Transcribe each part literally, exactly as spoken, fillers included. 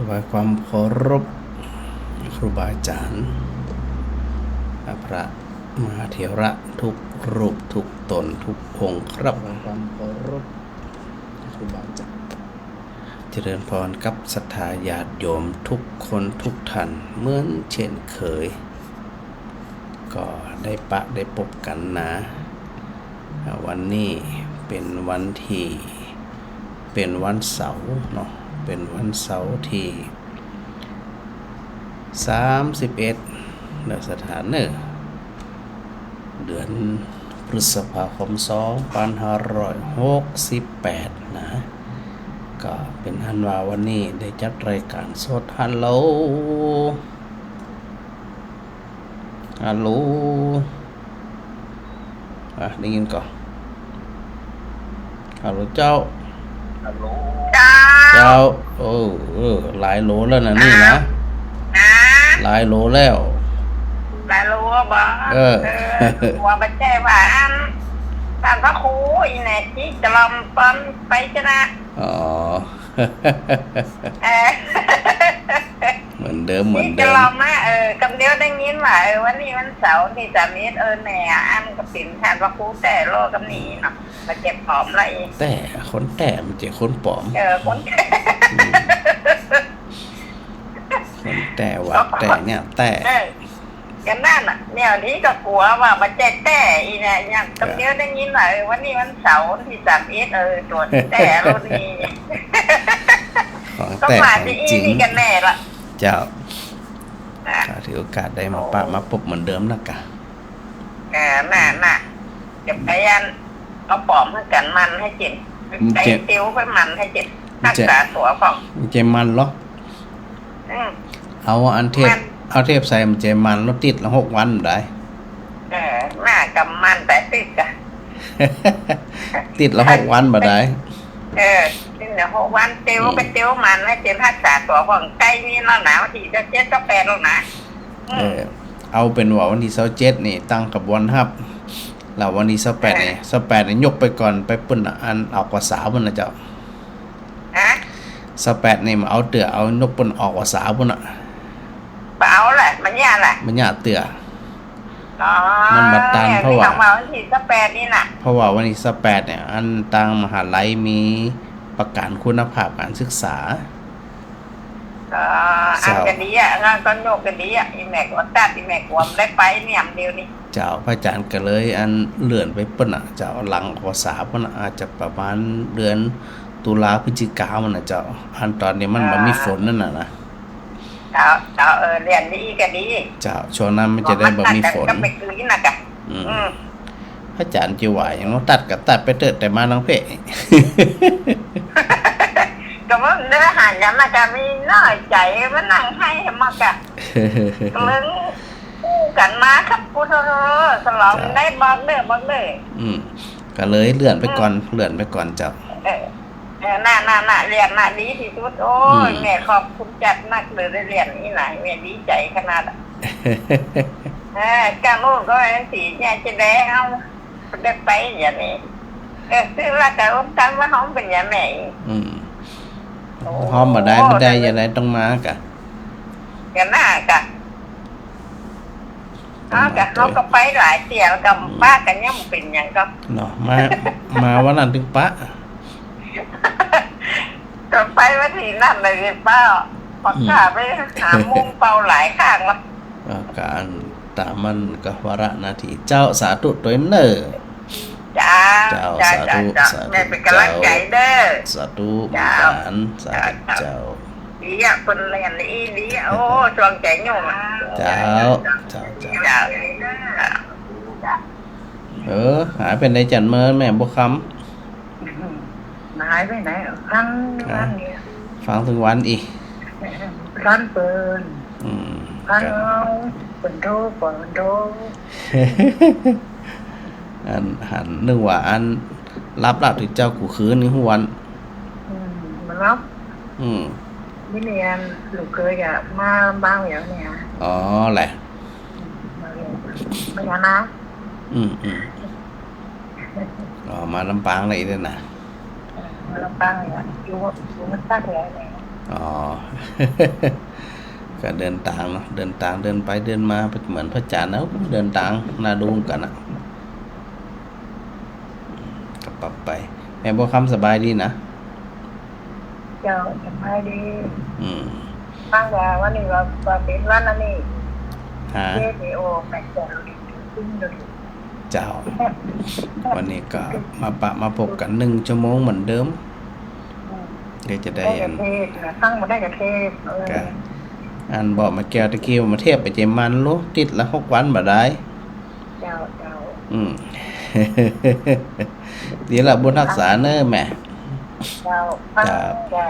ถวายความเคารพครูบาอาจารย์ พระมหาเถระทุกรูปทุกตนทุกองค์ครับ ถวายความเคารพครูบาอาจารย์ เจริญพรกับศรัทธาญาติโยมทุกคนทุกท่านเหมือนเช่นเคย ก็ได้ปะได้ปบกั๋นนะ อ่า วันนี้เป๋นวันตี้ เป๋นวันเสาร์เนาะ เป๋นวันเสาร์ตี้สามสิบเอ็ด เนอะ ศรัทธาเนอะ เดือนพฤษภาคม สองปันห้าร้อยหกสิบแปด นะ ก็เป๋นอันว่าวันนี้ได้จัดรายการสด ฮัลโหล ฮัลโหล อ่ะ ได้ยินก่อ ฮัลโหลเจ้า ฮัลโหล เจ้า เจ้า เออ เออ หลายโหลแล้วนะนี่นะ อ่า หลายโหลแล้ว หลายโหลบ่ เออ เออ กั๋วบ่าแจ้ว่าอัน ต้านพระครูอีแหน่ ตี้จะลอมปอนไปจ้ะนะ อ๋อ เออ เหมือนเดิม เหมือนเดิม ตี้จะลอมมา เออ กำเดียวได้ยินว่า เออ วันนี้วันเสาร์ตี้สามสิบเอ็ด เออ แหน่ อันก็เป๋นต้านพระครูแต๊ลอ กำนี้เนาะ มาเก็บหอมละอีก แต๊ คนแต๊ บ่ใจ้คนป๋อม เออ คนแต๊ อืม คนแต๊ว่าแต๊เนี่ยแต๊ เออ กั๋นนั่นน่ะ เนี่ย นี่ก็กั๋วว่าบ่าแจ้แต๊อีแหน่ อย่างกำเดียวได้ยินว่า เออ วันนี้วันเสาร์ตี้สามสิบเอ็ด เออ ตั๋วแต๊ลอนี่ ของแต๊ ก็มาตี้ ของจริง อี้นี่กั๋นแหน่ละ เจ้า อ่ะ ก็ถือโอกาสได้มาปะ โอ้ มาปบเหมือนเดิมนะกะ เออ น่ะ น่ะ จะไปอัน เอาป๋อมหื้อกั๋นมันหื้อเจ็บ มันเจ็บ ไปติวไปมันหื้อเจ็บ มันเจ็บ ฮักษาตั๋วพ่อง มันเจ็บมันเหรอ อืม เอาอันเทป มัน เอาเทปใส่มันเจ็บมันแล้วติดละหกวันบ่ได้ เออ หน้ากำมันแต่ติดอะ ติดละหกวันบ่ได้ เออ ติดละหกวัน ติว อืม ไปติวมันหื้อเจ็บ ฮักษาตั๋วพ่อง ใก้นี้แล้วนะ วันตี้ซาวเจ็ดซาวแปดแล้วนะ อืม เออ เอาเป๋นว่าวันตี้ซาวเจ็ดนี่ตั้งขบวนฮับ แล้ววันตี้ซาวแปดนี่ อ่า ซาวแปดนี่ยกไปก่อน ไปปุ้นน่ะ อันออกพรรษาปุ้นน่ะเจ้า ฮะ ซาวแปดนี่บ่เอาเตื้อ เอายกปุ้นออกพรรษาปุ้นน่ะ บ่เอาละ บ่เยียะละ บ่เยียะเตื้อ อ๋อ มันบ่ตัน เพราะว่า นี่ของเราวันตี้ซาวแปดนี่น่ะ เพราะว่าวันตี้ซาวแปดเนี่ย อันตางมหาลัยมีประกาศคุณภาพการศึกษา อ๋อ อัน เจ้า ก็ดีอะ งานก็โยกก็ดีอะ อีแม่ก็ตัด อีแม่ก็บ่ได้ไปเนี่ย เดี๋ยวนี้ เจ้า พระอาจารย์ก็เลยอันเลื่อนไปปุ้นน่ะ เจ้า หลังออกพรรษาปุ้นน่ะ อาจจะประมาณเดือนตุลาพฤศจิกาปุ้นน่ะ เจ้า อันต๋อนนี้มัน อ่า บ่มีฝนนั่นน่ะนะ เจ้า เจ้า เออ เลื่อนดีก็ดี เจ้า ช่วงนั้นมันจะได้บ่มีฝน ก็ไปคืนน่ะกะ อืม อืม พระอาจารย์จะว่าหยังเนาะ ตัดก็ตัดไปเต๊อะ แต่มาทางเพจ ก็มันเนื้อหาอย่างนั้นก็มีน้อยใจ๋ มานั่งไห้มากะ เรื่องกู้กั๋นมาครับ กู้เท่าๆ สลอง เจ้า ได้บอกเด้อ บอกเด้อ อืม ก็เลยเลื่อนไปก่อน อืม เลื่อนไปก่อนเจ้า เออ เออ น่ะ น่ะ น่ะ เลื่อนน่ะ ดีตี้สุด โอ้ย อืม แม่ขอบคุณจัดนักเลย ได้เลื่อนนี่นะ แม่ดีใจ๋ขนาดอะ เออ ก้าโมงก็ไอ้สีเนี่ยจะได้เอา ได้ไปอย่างนี้ เออ ซื้อละกะอมตังมาหอมเป๋นอย่างแม่อีก อืม โอ้ หอมบ่ได้ บ่ได้ บ่ได้ อย่างไรต้องมากะ อย่างหน้ากะ เอากะ เฮาก็ไปหลายเตื้อแล้วกะ อืม ปะกั๋นยังบ่เป๋นหยังก็ เนาะ มา มาวันนั้นตึงปะ ก็ไปวันตี้นั่นเลยปะ ปะ อืม ข้าไปหามุ้งเป่าหลายข้างละ อ่า ก๋านต๋ามมันก็วาระหน้าตี้ เจ้า สาธุตวยเน่อ เจ้า เจ้า เจ้า สาธุ เจ้า สาธุ แม่เป๋นก๋ำลังใจ๋เด้อ สาธุ เจ้า เหมือนกั๋น สาธุ เจ้า เจ้า ดีอะ คนเรียนดี ดีอะ โอ้ ช่วงใจ๋ยุ่งอะ เจ้า เจ้า เจ้า เจ้า เออ หายไปไหนจันเมินแม่บัวคำ หายไปไหน ฟังวันนี้ ฟังตึงวันอี้ ฟังเปิ้น อืม ฟัง ครับ เอา เปิ้นโทร เปิ้นโทร อัน หันนึกว่าอัน รับ รับตี้เจ้ากู้คืนนี่ฮู้วัน อืม บ่รับ อืม นี่เรียน ลูกเขยอะ มาบ้างแล้วเนี่ย อ๋อ แหละ อืม มาเรียน มาเรียนนะ อืม อืม อ๋อ มาลำปางเลยเด้อนะ เออ มาลำปางเลยอะ อยู่ อยู่มันตักแล้วเนี่ย อ๋อ ก็เดินตางเนาะ เดินตาง เดินไปเดินมา เหมือนพระอาจารย์นะ เดินตาง น่าดูกั๋นนะ ก็ปรับไป แม่บัวคำสบายดีนะ เจ้า สบายดี อืม ฟังว่าวันนี้ว่า ว่าเป๋นวันอันนี้ ฮะ เอส เอ โอ แปด เจ้า เจ้า วันนี้ก็มาปะมาปบกั๋นหนึ่งชั่วโมงเหมือนเดิม อืม เดี๋ยวจะได้ ได้กะเทศน์นะ ฟังบ่ได้กะเทศน์ เออ ก็ อันบอกมาแก้วตะกี้ว่ามาเทศน์ไปเจมันลูก ติ๊ดละหกวันบ่ได้ เจ้า เจ้า อืม ดีละบุญฮักษาเน้อแม่ เจ้า เจ้า เจ้า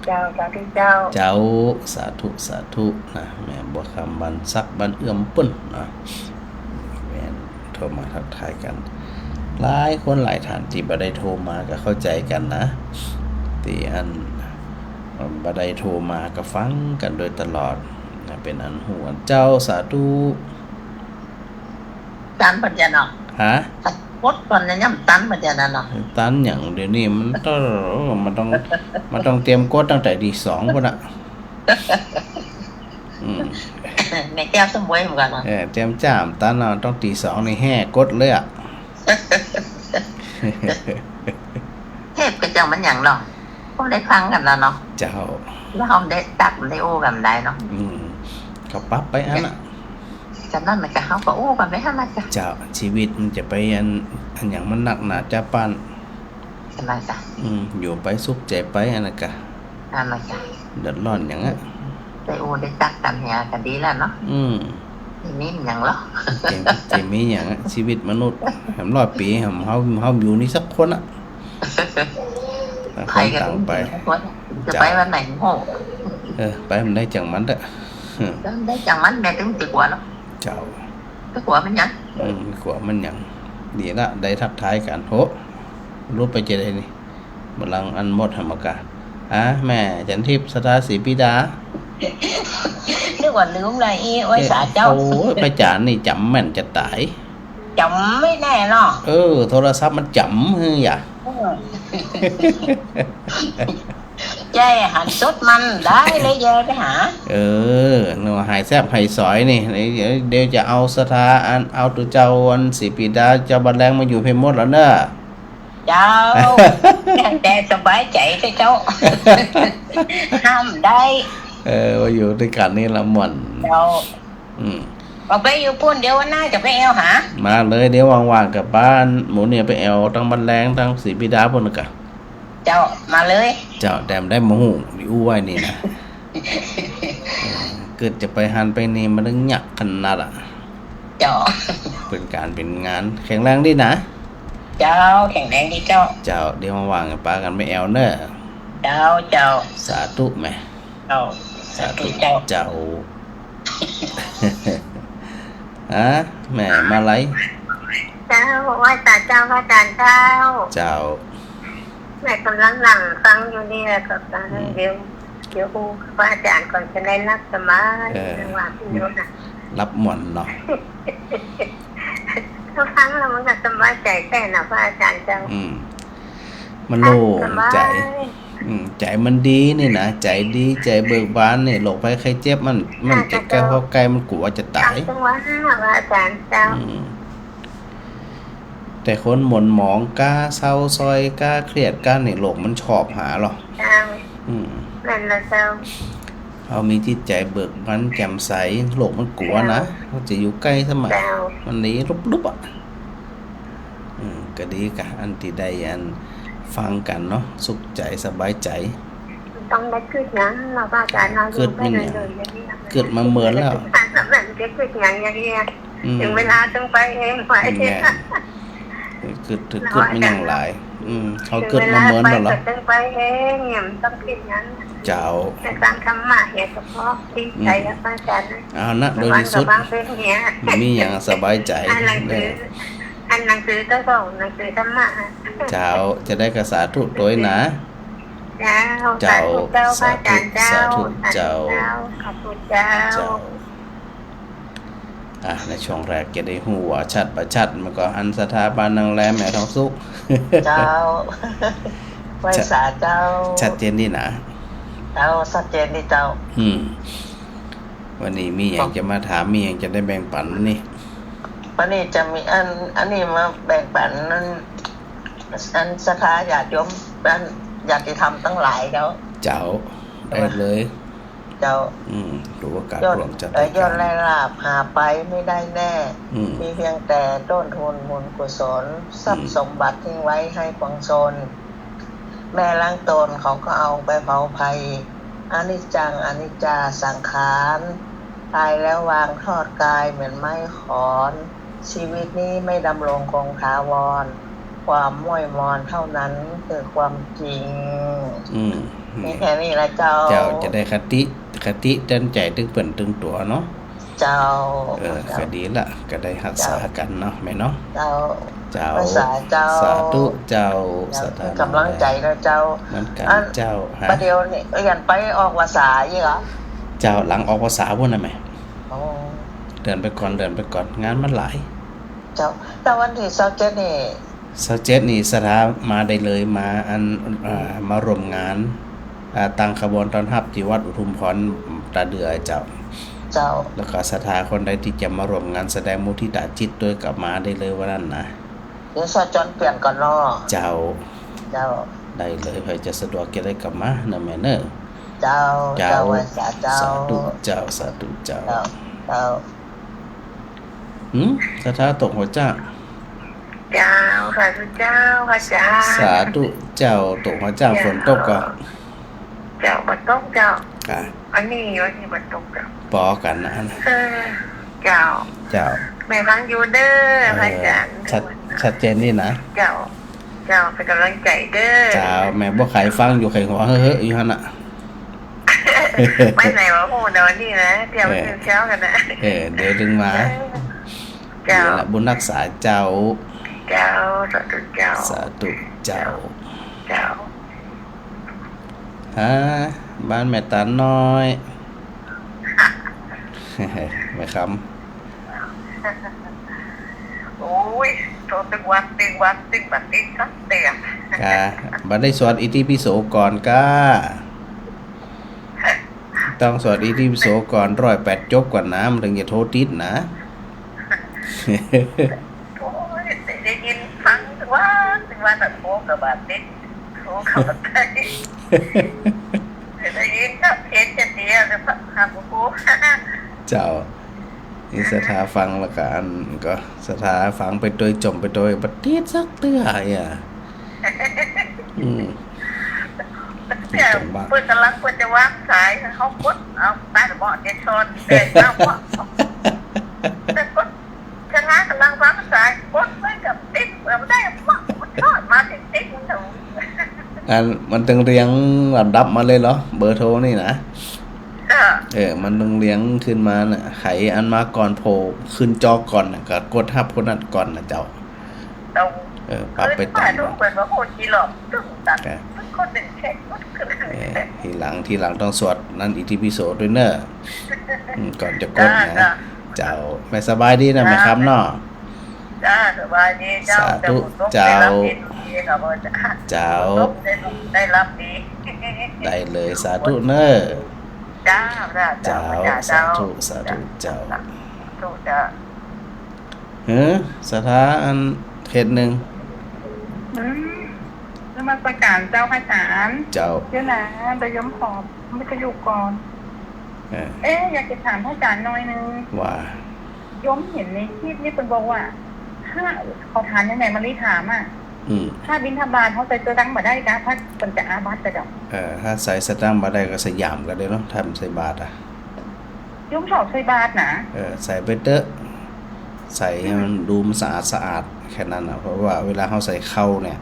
เจ้า สาธุเจ้า เจ้า สาธุ สาธุนะ แม่บัวคำบ้านสัก บ้านเอื้อมปุ้นนะ แม่นโทรมาทักทายกั๋น หลายคนหลายท่านตี้บ่ได้โทรมาก็เข้าใจ๋กั๋นนะ ตี้อันบ่ได้โทรมาก็ฟังกั๋นโดยตลอดนะ เป๋นอันฮู้กั๋น เจ้า สาธุ ตันปัญญาเนาะ ฮะ กดก่อนนะ ย่ำตันปัญญาเนาะ ตันหยัง เดี๋ยวนี้มันต้อง มันต้อง มันต้องเตรียมกดตั้งแต่ตีสองพุ้นน่ะ อืม แม่แก้วสมบวยเหมือนกั๋นเนาะ เออ เตรียมจ้ามตันเนาะ ต้องตีสองนี่แห่กดเลยอะ เทศน์ก็เจ้ามันหยังเนาะ ก็ได้ฟังกั๋นแล้วเนาะ เจ้า แล้วเฮาได้ตักได้อู้กั๋นได้เนาะ อืม ก็ปรับไปอันน่ะ ฉะนั้นมันก็ เฮาก็อู้กั๋นไปหั้นน่ะเจ้า เจ้า ชีวิตมันจะไปอัน อันหยังมันนักหนาจ๊ะป้าน อันนั้นกะ อืม อยู่ไปสุขใจ๋ไป อันนั้นกะ อันนั้นกะ เดือดร้อนหยังอะ ได้อู้ได้ตักกั๋นเหียก็ดีแล้วเนาะ อืม ตี้มีหยังเหรอ ตี้ ตี้มีหยังอะ ชีวิตมนุษย์ แหมร้อยปี๋ แหมเฮา เฮาอยู่นี่สักคนอะ ต่างคนต่างไป จะไปวันไหนโห เออ ไปมันได้จังมันเต๊อะ ได้จังมัน แม่ตึงติกั๋วเนาะ เจ้า ติกั๋วมันหยัง อืม กั๋วมันหยัง ดีละ ได้ทักทายกั๋น โห ลุดไปจะได้นี่ บ่ลังอันหมดหำกะ อ่ะ แม่จันทิพย์ ศรัทธาศรีปิดา นึกว่าลืมละอี้ โอ้ย เอ๊ะ สาเจ้า โอ้ย พระอาจารย์นี่จ๋ำแม่นจะต๋าย จ๋ำไม่แน่เนาะ เออ โทรศัพท์มันจ๋ำหื้อหยา เออ ใจ้หันสุดมันได้เลย แยไปหา เออ นึกว่าหายแซบหายสอยนี่ เดี๋ยว เดี๋ยวจะเอาศรัทธาอัน เอาตั๋วเจ้าอันศรีปิดา เจ้าบ้านแลงมาอยู่เพ่นหมดแล้วเน้อ เจ้า แต่สบายใจ๋เต๊อะเจ้า ห้ามได้ เออ มาอยู่ตวยกั๋นนี่ละม่วน เจ้า อืม เอาไปอยู่ปุ้น เดี๋ยววันหน้าจะไปแอ่วหา มาเลย เดี๋ยวว่างๆ กับบ้านหมู่เนี่ยไปแอ่วตังบ้านแลงตังศรีปิดาปุ้นกะ เจ้า มาเลย เจ้า แต่บ่ได้มาฮู้ ได้อู้ไว้นี่นะ เออ กึ๊ดจะไปหันไปนี่มันต้องยักขนาดอะ เจ้า เป๋นก๋านเป๋นงาน แข็งแรงดีนะ เจ้า แข็งแรงดีเจ้า เจ้า เดี๋ยวว่างๆ ปากั๋นไปแอ่วเน้อ เจ้า เจ้า สาธุแม่ เจ้า สาธุ สาธุเจ้า เจ้า ฮะ แม่มาไลฟ์ เจ้า ไหว้สาเจ้า พระอาจารย์เจ้า เจ้า แม่ก่ำลังนั่งฟังอยู่นี่แหละ ก็ อืม เดี๋ยว เดี๋ยวอู้พระอาจารย์ก่อนจะได้หลับสบาย เออ จังหวะที่อยู่น่ะ หลับม่วนเนาะ ก็ฟังแล้วมันก็สบายใจ๋แต๊นะ พระอาจารย์เจ้า อืม มันโล่งใจ๋ สบาย อืม ใจ๋มันดีนี่นะ ใจ๋ดี ใจ๋เบิกบานนี่ โรคภัยไข้เจ็บมัน มันจะใก้เข้าใก้ มันกั๋วจะต๋าย จังหวะ พระอาจารย์เจ้า อืม แต่คนหม่นหมอง ก้าเศร้าซ้อย ก้าเครียด ก้านี่ โรคมันชอบหาลอ เจ้า อืม แม่นละเจ้า เฮามีจิตใจ๋เบิกบานแจ่มใส โรคมันกั๋วนะ เจ้า เฮาจะอยู่ใก้ทำไม เจ้า มันหนีลุบๆ อะ อืม ก็ดีกะ อันตี้ได้อันฟังกั๋นเนาะ สุขใจ๋สบายใจ๋ ต้องได้กึ๊ดหยังเนาะ พระอาจารย์เนาะ กึ๊ดมันหยัง อยู่ไปเรื่อยๆ อย่างนี้นะ กึ๊ดมาเมินแล้ว มันจะกึ๊ดหยังอย่างนี้ อืม เถิงเวลาต้องไปเอง ไป แม่น กึ๊ด กึ๊ด กึ๊ดมันหยังหลาย อืม เฮากึ๊ดมาเมินแล้วลอ เถิงเวลาไปก็ต้องไปเองเนี่ย มันต้องกึ๊ดหยัง เจ้า ในตางธรรมะเนี่ยเฉพาะ ดีใจ๋ อืม กับพระอาจารย์นะ เอานะ โดยตี้สุด ระวังกับวางเพลงเนี่ย มีหยังสบายใจ๋ อ่านหนังสือ เออ อ่านหนังสือก็ส่งหนังสือธรรมะ เจ้า จะได้กะสาธุตวยนะ เจ้า เจ้า สาธุเจ้า พระอาจารย์เจ้า สาธุเจ้า สาธุเจ้า ขอบคุณเจ้า เจ้า อ่ะ ในช่วงแรกจะได้ฮู้ว่าชัดบ่ชัด มันก็หันศรัทธาปานนังแลแม่ทองสุข เจ้า ไหว้สาเจ้า ชัดเจนดีนะ เจ้า ชัดเจนดีเจ้า อืม วันนี้มีหยังจะมาถาม มีหยังจะได้แบ่งปันนี่ วันนี้จะมีอัน อันนี้มาแบ่งปันนั้น อันศรัทธาญาติโยม อันญาติธรรมตังหลายเจ้า เจ้า ได้เลย เจ้า อืม ถือโอกาส ยอด ร่วมจัด เอ่อ รายการ ยอดและลาภหาไปไม่ได้แน่ อืม มีเพียงแต่ต้นทุนบุญกุศล ทรัพย์ อืม สมบัติทิ้งไว้ให้ปวงชน แม้ร่างตนเขาก็เอาไปเผาไฟ อนิจจัง อนิจจาสังขาร ตายแล้ววางทอดกายเหมือนไม้ขอน ชีวิตนี้ไม่ดำรงคงถาวร ความม้วยมอนเท่านั้นคือความจริง อืม มีแค่นี้ละเจ้า เจ้าจะได้คติ คติเตือนใจ๋ตึงเปิ้นตึงตั๋วเนาะ เจ้า เออ เจ้า ก็ดีละ ก็ได้ฮักษากั๋นเนาะ แม่เนาะ เจ้า เจ้า ไหว้สาเจ้า สาธุเจ้า เจ้า สาธุ กำลังใจ๋นะเจ้า เหมือนกั๋น อัน เจ้า ฮะ ประเดี๋ยวนี้เรียนไปออกพรรษาอีกเหรอ เจ้า หลังออกพรรษาพู้นนะแม่ อ๋อ เลื่อนไปก่อน เลื่อนไปก่อน งานมันหลาย เจ้า แต่วันตี้ซาวเจ็ดนี่ ซาวเจ็ดนี่ศรัทธามาได้เลย มาอัน อ่า มาร่วมงาน อ่า ตั้งขบวนต้อนฮับตี้วัดอุทุมพรต๋าเดือเจ้า เจ้า แล้วก็ศรัทธาคนใดตี้จะมาร่วมงานแสดงมุทิตาจิตตวยก็มาได้เลยวันนั้นนะ เดี๋ยวซาวจอนเปลี่ยนก่อนเนาะ เจ้า เจ้า ได้เลย ใผจะสะดวกจะได้ก็มานะแม่เนอะ เจ้า เจ้า เจ้า ไหว้สาเจ้า สาธุเจ้า สาธุเจ้า เจ้า เจ้า หืม ศรัทธาตกหัวจ้าง เจ้า สาธุเจ้า พระอาจ๋ารย์ สาธุเจ้า ตกหัวจ้าง เจ้า ฝนตกก่อ เจ้า บ่ตกเจ้า ค่ะ อันนี้ วันนี้บ่ตกเจ้า ปอกั๋นนะ เออ เจ้า เจ้า แม่ฟังอยู่เด้อ เออ พระอาจ๋ารย์ ชัด ชัดเจนดีนะ เจ้า เจ้า เป๋นก๋ำลังใจ๋เด้อ เจ้า แม่บ่ใค่ฟังอยู่ ใค่หัวเฮ้อๆ อยู่หั้นน่ะ ไปไหนวะ โห เดี๋ยวนี้นะ เดี๋ยว เออ ตื่นเช้ากั๋นนะ เออ เดี๋ยวตึงมา เออ เจ้า เดี๋ยวละ บุญฮักษาเจ้า เจ้า สาธุเจ้า สาธุเจ้า เจ้า ฮะ บ้านแม่ตาลน้อย แม่คำ โอ้ย โทรตึงวัน ตึงวัน ตึงบ่ติดสักเตื้อ ค่ะ บ่ได้สวดอิติปิโสก่อนก้า ต้องสวดอิติปิโสก่อน ร้อยแปดจบก่อนนะ มันถึงจะโทรติดนะ โอ้ย ได้ยินฟังตึงวัน ตึงวัน แต่โทรก็บ่ติด โทรก็บ่ได้ ได้ยินก็เห็นจะเสีย แต่พระ พระครู เจ้า นี่ศรัทธาฟังแล้วก็อันก็ศรัทธาฟังไปตวย จ่มไปตวย บ่ติดสักเตื้ออ่ะ อืม เปิ้นก๋ำลัง เปิ้นจะวางสาย เฮากดเอา ตายแล้วบ่ เดี๋ยวชอน เดี๋ยวเจ้าบ่ แต่กด ศรัทธาก๋ำลังวางสาย กดไปก็ติด เออ บ่ได้ มันทอดมาติดๆ มันถึง อัน มันตึงเรียงลำดับมาเลยเหรอ เบอร์โทรนี่นะ เออ เออ มันตึงเรียงขึ้นมาน่ะ ใผอันมาก่อนโผล่ขึ้นจอก่อนน่ะ ก็กดฮับคนนั้นก่อนน่ะเจ้า เจ้า เออ ปรับไปต๋าม ขึ้นมาดูเปิ้นว่าโห กี่รอบ ตึงตัด อ่ะ คนหนึ่งแค่กดขึ้น เออ ทีหลัง ทีหลังต้องสวดนั่นอิติปิโสตวยเน่อ อืม ก่อนจะกดนะ เจ้า เจ้า เจ้า แม่สบายดีนะ เจ้า แม่คำเนาะ จ้า สบายดีเจ้า สาธุเจ้า เจ้า ได้หลับดี เจ้า ได้เลย สาธุเน่อ เจ้า เจ้า เจ้า เจ้า สาธุ สาธุเจ้า สาธุเจ้า เฮ้อ ศรัทธาอันเขตหนึ่ง อืม นมัสการเจ้าค่ะอาจ๋ารย์ เจ้า เดี๋ยวนะ เดี๋ยวโยมขอ ไม่จะอยู่ก่อน เออ เอ๊ะ อยากจะถามพระอาจ๋ารย์หน่อยนึง ว่า โยมเห็นในคลิปนี่เปิ้นบอกว่า ถ้าขอถามยังไง มะลิถามอ่ะ อืม ถ้าบิณฑบาตเฮาใส่สตังค์บ่ได้กะ พระเปิ้นจะอาบัติกะเจ้า เออ ถ้าใส่สตังค์บ่ได้ก็ใส่ย่ามก็ได้เนาะ ถ้าบ่ใส่บาตรอ่ะ โยมชอบใส่บาตรนะ เออ ใส่ไปเต๊อะ ใส่หื้อมันดูมันสะอาดสะอาดแค่นั้นน่ะ เพราะว่าเวลาเฮาใส่ข้าวเนี่ย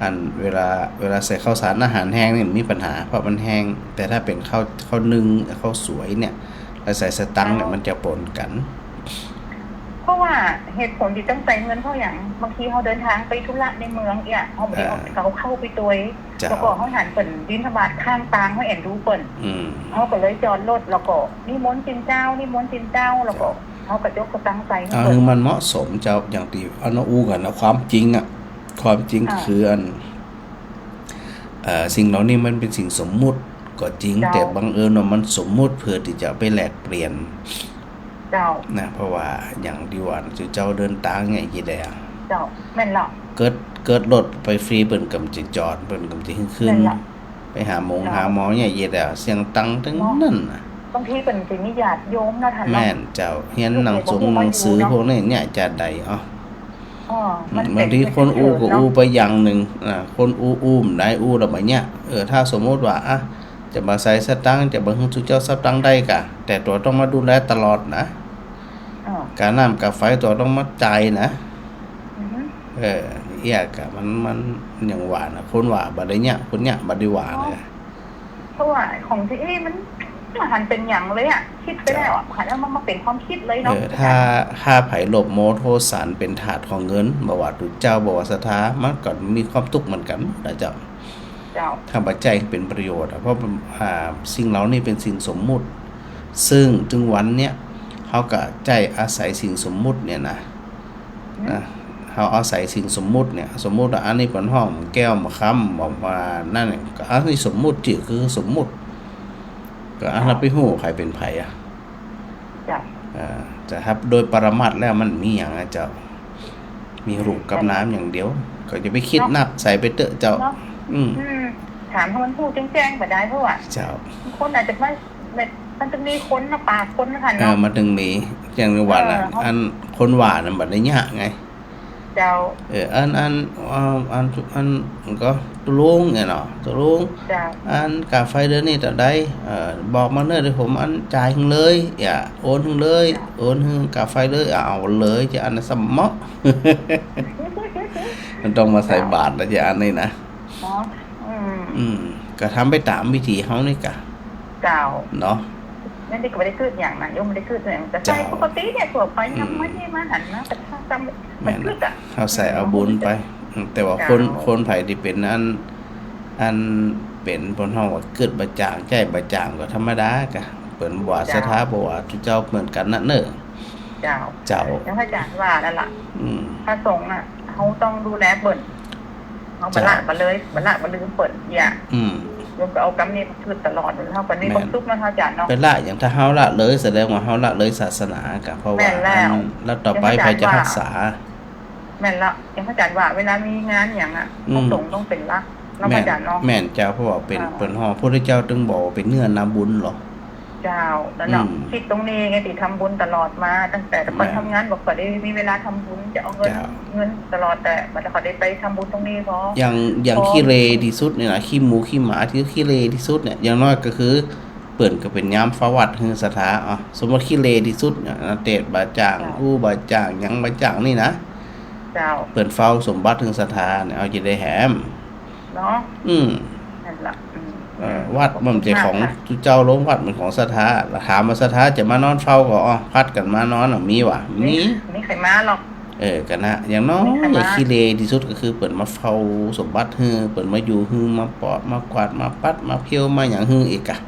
อันเวลา เวลาใส่ข้าวสารอาหารแห้งนี่มันมีปัญหา เพราะมันแห้ง แต่ถ้าเป๋นข้าว ข้าวนึ่ง ข้าวสวยเนี่ย แล้วใส่สตังค์เนี่ยมันจะป๋นกั๋น เพราะว่าเหตุผลตี้ต้องใส่เงินเพราะหยัง บางทีเฮาเดินทางไปธุระในเมืองเอี้ย เฮาบ่ได้เอา อ่า เป๋าข้าวไปตวย เจ้า แล้วก็เฮาหันเปิ้นบิณฑบาตข้างตาง เฮาแอ่นดูเปิ้น อืม เฮาก็เลยจอดรถ แล้วก็นิมนต์เจ้า นิมนต์เจ้า แล้วก็ เจ้า เฮาก็ยกสตังค์ใส่หื้อ เอา เปิ้น หื้อมันเหมาะสมเจ้า อย่างตี้อันอู้กั๋นนะ ความจริงอะ ความจริง อ่า คืออัน เอ่อ สิ่งเหล่านี้มันเป๋นสิ่งสมมุติก็จริง เจ้า แต่บังเอิญว่ามันสมมุติเปื้อตี้จะไปแลกเปลี่ยน เจ้า นะ เพราะว่าอย่างตี้ว่าจุเจ้าเดินตางเนี่ย เยียะแด เจ้า แม่นละ เกิด เกิดรถไปฟรี เปิ้นก็บ่จะจอด เปิ้นก็บ่จะหื้อขึ้น แม่นละ ไปหาหมง เจ้า หาหมอเนี่ย เยียะแด เสียตังค์ตึงนั้นน่ะ บางทีเปิ้นจะมีญาติโยมเนาะท่านเนาะ แม่นเจ้า เฮียนหนังสงหนังสือพวกนี้เนี่ยจะได้ อ๋อ อ๋อ อืม มันเป๋น บางทีคนอู้ก็อู้ไปอย่างนึ่ง อ่า คนอู้ อู้บ่ได้ อู้แล้วบ่าเนี่ย เออ ถ้าสมมุติว่า อ่ะ จะบ่ใส่สตางค์ จะบ่หื้อจุเจ้าสตางค์ได้ก่ะ แต่ตั๋วต้องมาดูแลตลอดนะ อ๋อ ก๋าน้ำก๋าไฟตั๋วต้องมาจ่ายนะ อือฮึ เออ เอี้ยก่ะ มัน มันอย่างว่านะ คนว่าบ่ได้เนี่ย คนเนี่ยบ่ได้ว่านะ อ๋อ เพราะว่าของตี้อี้มัน มันหันเป๋นหยังเลยอะ กึ๊ดไปแล้วอะ หันแล้วมันมาเป๋นความกึ๊ดเลยเนาะ เออ ถ้า ถ้าใผโลภโมโทสันเป๋นธาตุของเงิน บ่ว่าตุ๊เจ้า บ่ว่าศรัทธา มันก็มีความตุ๊กข์เหมือนกั๋นนะเจ้า เจ้า ถ้าบ่ใจ๊เป๋นประโยชน์อะ เพราะ อ่า สิ่งเหล่านี้เป๋นสิ่งสมมุติ ซึ่งเถิงวันเนี้ย เฮาก็ใจ๊อาศัยสิ่งสมมุติเนี่ยนะ อืม นะ เฮาอาศัยสิ่งสมมุติเนี่ย สมมุติว่าอันนี้เปิ้นฮ้องแก้วบ่าคำ บ่าว่านั่นเนี่ย ก็อันนี้สมมุติ จื้อคือสมมุติ ก็อัน เจ้า เฮาไปฮู้ใผเป๋นใผอะ เจ้า เอ่อ แต่ถ้าโดยปรมัตถ์แล้วมันมีหยังอะเจ้า มีรูปกับนามอย่างเดียว ก็อย่าไปกึ๊ดนัก ใส่ไปเต๊อะเจ้า เนาะ อืม อืม ถามหื้อมันฮู้แจ้งๆ บ่ได้ เพราะว่า เจ้า คนอาจจะไม่ มันจะมีคนนะ ปากคนนะท่านเนาะ เออ มันเถิงมี อย่างตี้ว่าน่ะ เออ อันคนว่านั้นบ่ได้เนี่ยไง เจ้า เออ อัน อัน อ่า อัน อันก็ตุ๊ลุงเนี่ยเนาะ ตุ๊ลุง เจ้า อันก๋าไฟเดือนนี้เต้าใด เอ่อ บอกมาเน่อ เดี๋ยวผมอันจ่ายหื้อเลย อ่า โอนหื้อเลย เจ้า โอนหื้อก๋าไฟเลย อ่า เอาเลย จะอันนั้นสมะ มันต้องมาใส่บาตรแล้วจะอันนี้นะ เนาะ อืม อืม ก็ทำไปต๋ามวิธีเฮานี่ก่ะ เจ้า เนาะ นั่นนี่ก็บ่ได้กึ๊ดหยังนะ โยมบ่ได้กึ๊ดหยัง ก็ใส่ เจ้า ปกติเนี่ย ทั่วไป อืม ยังบ่ได้มาหันนะ แต่ถ้าจำ แม่น บ่กึ๊ดอะ เฮาใส่เอาบุญไป อืม แต่ว่าคน เจ้า คนใผตี้เป๋นอัน อันเป๋นเปิ้นฮ้องว่ากึ๊ดบ่จ่าง ใจ๊บ่จ่างก็ธรรมดาก่ะ เปิ้นว่า เจ้า ศรัทธาบ่ว่า จุเจ้าเหมือนกั๋นนะเน่อ เจ้า เจ้า อย่างพระอาจ๋ารย์ว่านั่นล่ะ อืม พระสงฆ์น่ะ เฮาต้องดูแลเปิ้น เฮาบ่ละ เจ้า บ่เลย บ่ละบ่ลืมเปิ้น เนี่ย อืม โยมก็เอากำนี้มากึ๊ดตลอด เฮาก็มีความสุขเนาะ แม่น พระอาจ๋ารย์เนาะ ไปละ อย่างถ้าเฮาละเลย แสดงว่าเฮาละเลยศาสนาก่ะ เพราะว่า แม่นแล้ว อัน แล้วต่อไปใผจะฮักษา แม่นแล้ว อย่างพระอาจ๋ารย์ว่า เวลามีงานหยังอะ อืม พระสงฆ์ต้องเป๋นหลักเนาะ แม่น พระอาจ๋ารย์เนาะ แม่นเจ้า เพราะว่าเป๋น อ่า เปิ้นฮ้อง พระพุทธเจ้าเถิงบอกว่าเป๋นเนื้อนาบุญเหรอ เจ้า นั่นเนาะ อืม กึ๊ดตรงนี้ไง ตี้ทำบุญตลอดมา ตั้งแต่ เมื่อก่อน แม่น ทำงานบ่ค่อยได้มีเวลาทำบุญ จะเอาเงิน เจ้า เงินตลอด แต่บัดนี้ขอได้ไปทำบุญตรงนี้พอ อย่าง อย่าง พอ ขี้เหร่ตี้สุดเนี่ยนะ ขี้หมูขี้หมาตี้ขี้เหร่ตี้สุดเนี่ย อย่างน้อยก็คือ เปิ้นก็เป๋นยามเฝ้าวัดหื้อศรัทธา อ่ะ สมมุติขี้เหร่ตี้สุดเนี่ยนะ เตศน์บ่จ่าง เจ้า อู้บ่จ่าง หยังบ่จ่างนี่นะ เจ้า เปิ้นเฝ้าสมบัติหื้อศรัทธาเนี่ย เอาจะได้แหม เนาะ อืม นั่นล่ะ อืม เอ่อ วัดมันบ่ใจ้ของ ขอบคุณมากค่ะ จุเจ้า โรงวัดเป๋นของศรัทธา ถามว่าศรัทธาจะมานอนเฝ้าก่อ อ๋อ ผัดกั๋นมานอนอะ มีวะ มี มี มีใผมาหรอก เออ ก็นะ อย่างน้อย มีใผมา ขี้เหร่ตี้สุดก็คือเปิ้นมาเฝ้าสมบัติหื้อ เปิ้นมาอยู่หื้อ มาปอด มากวาด มาปัด มาเผี้ยว มาหยังหื้ออีกอะ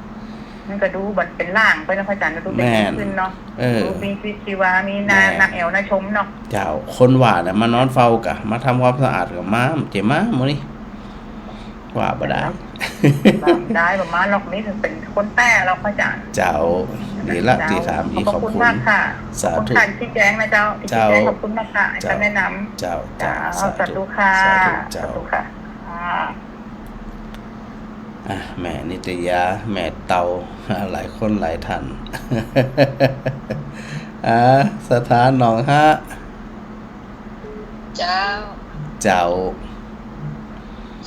มันก็ดูบ่เป๋นร่างไปเนาะ พระอาจ๋ารย์ ดูเป๋น แม่น ขึ้นเนาะ เออ ดูมีชีวิตชีวา มีหน้า แม่น หน้าแอ๋ว หน้าชมเนาะ เจ้า คนว่าน่ะ มานอนเฝ้าก่ะ มาทำความสะอาดก่ะ มา บ่ใจ้มา มื้อนี้ ว่าบ่ได้ ได้ บ่มาหรอก นี่เป๋นคนแต้หรอก พระอาจ๋ารย์ เจ้า ดีละ เจ้า ตี้ถาม ตี้ ขอบพระคุณ ขอบคุณมากค่ะ สาธุ ขอบคุณค่ะ ตี้แจ้งนะเจ้า ตี้ เจ้า แจ้ง ขอบคุณมากค่ะ เจ้า คำแนะนำ เจ้า เจ้า เจ้า สาธุ สาธุค่ะ เจ้า สาธุค่ะ ค่ะ อ่ะ แม่นิตยา แม่เตา หลายคนหลายท่าน อ่า ศรัทธาหนองฮะ เจ้า เจ้า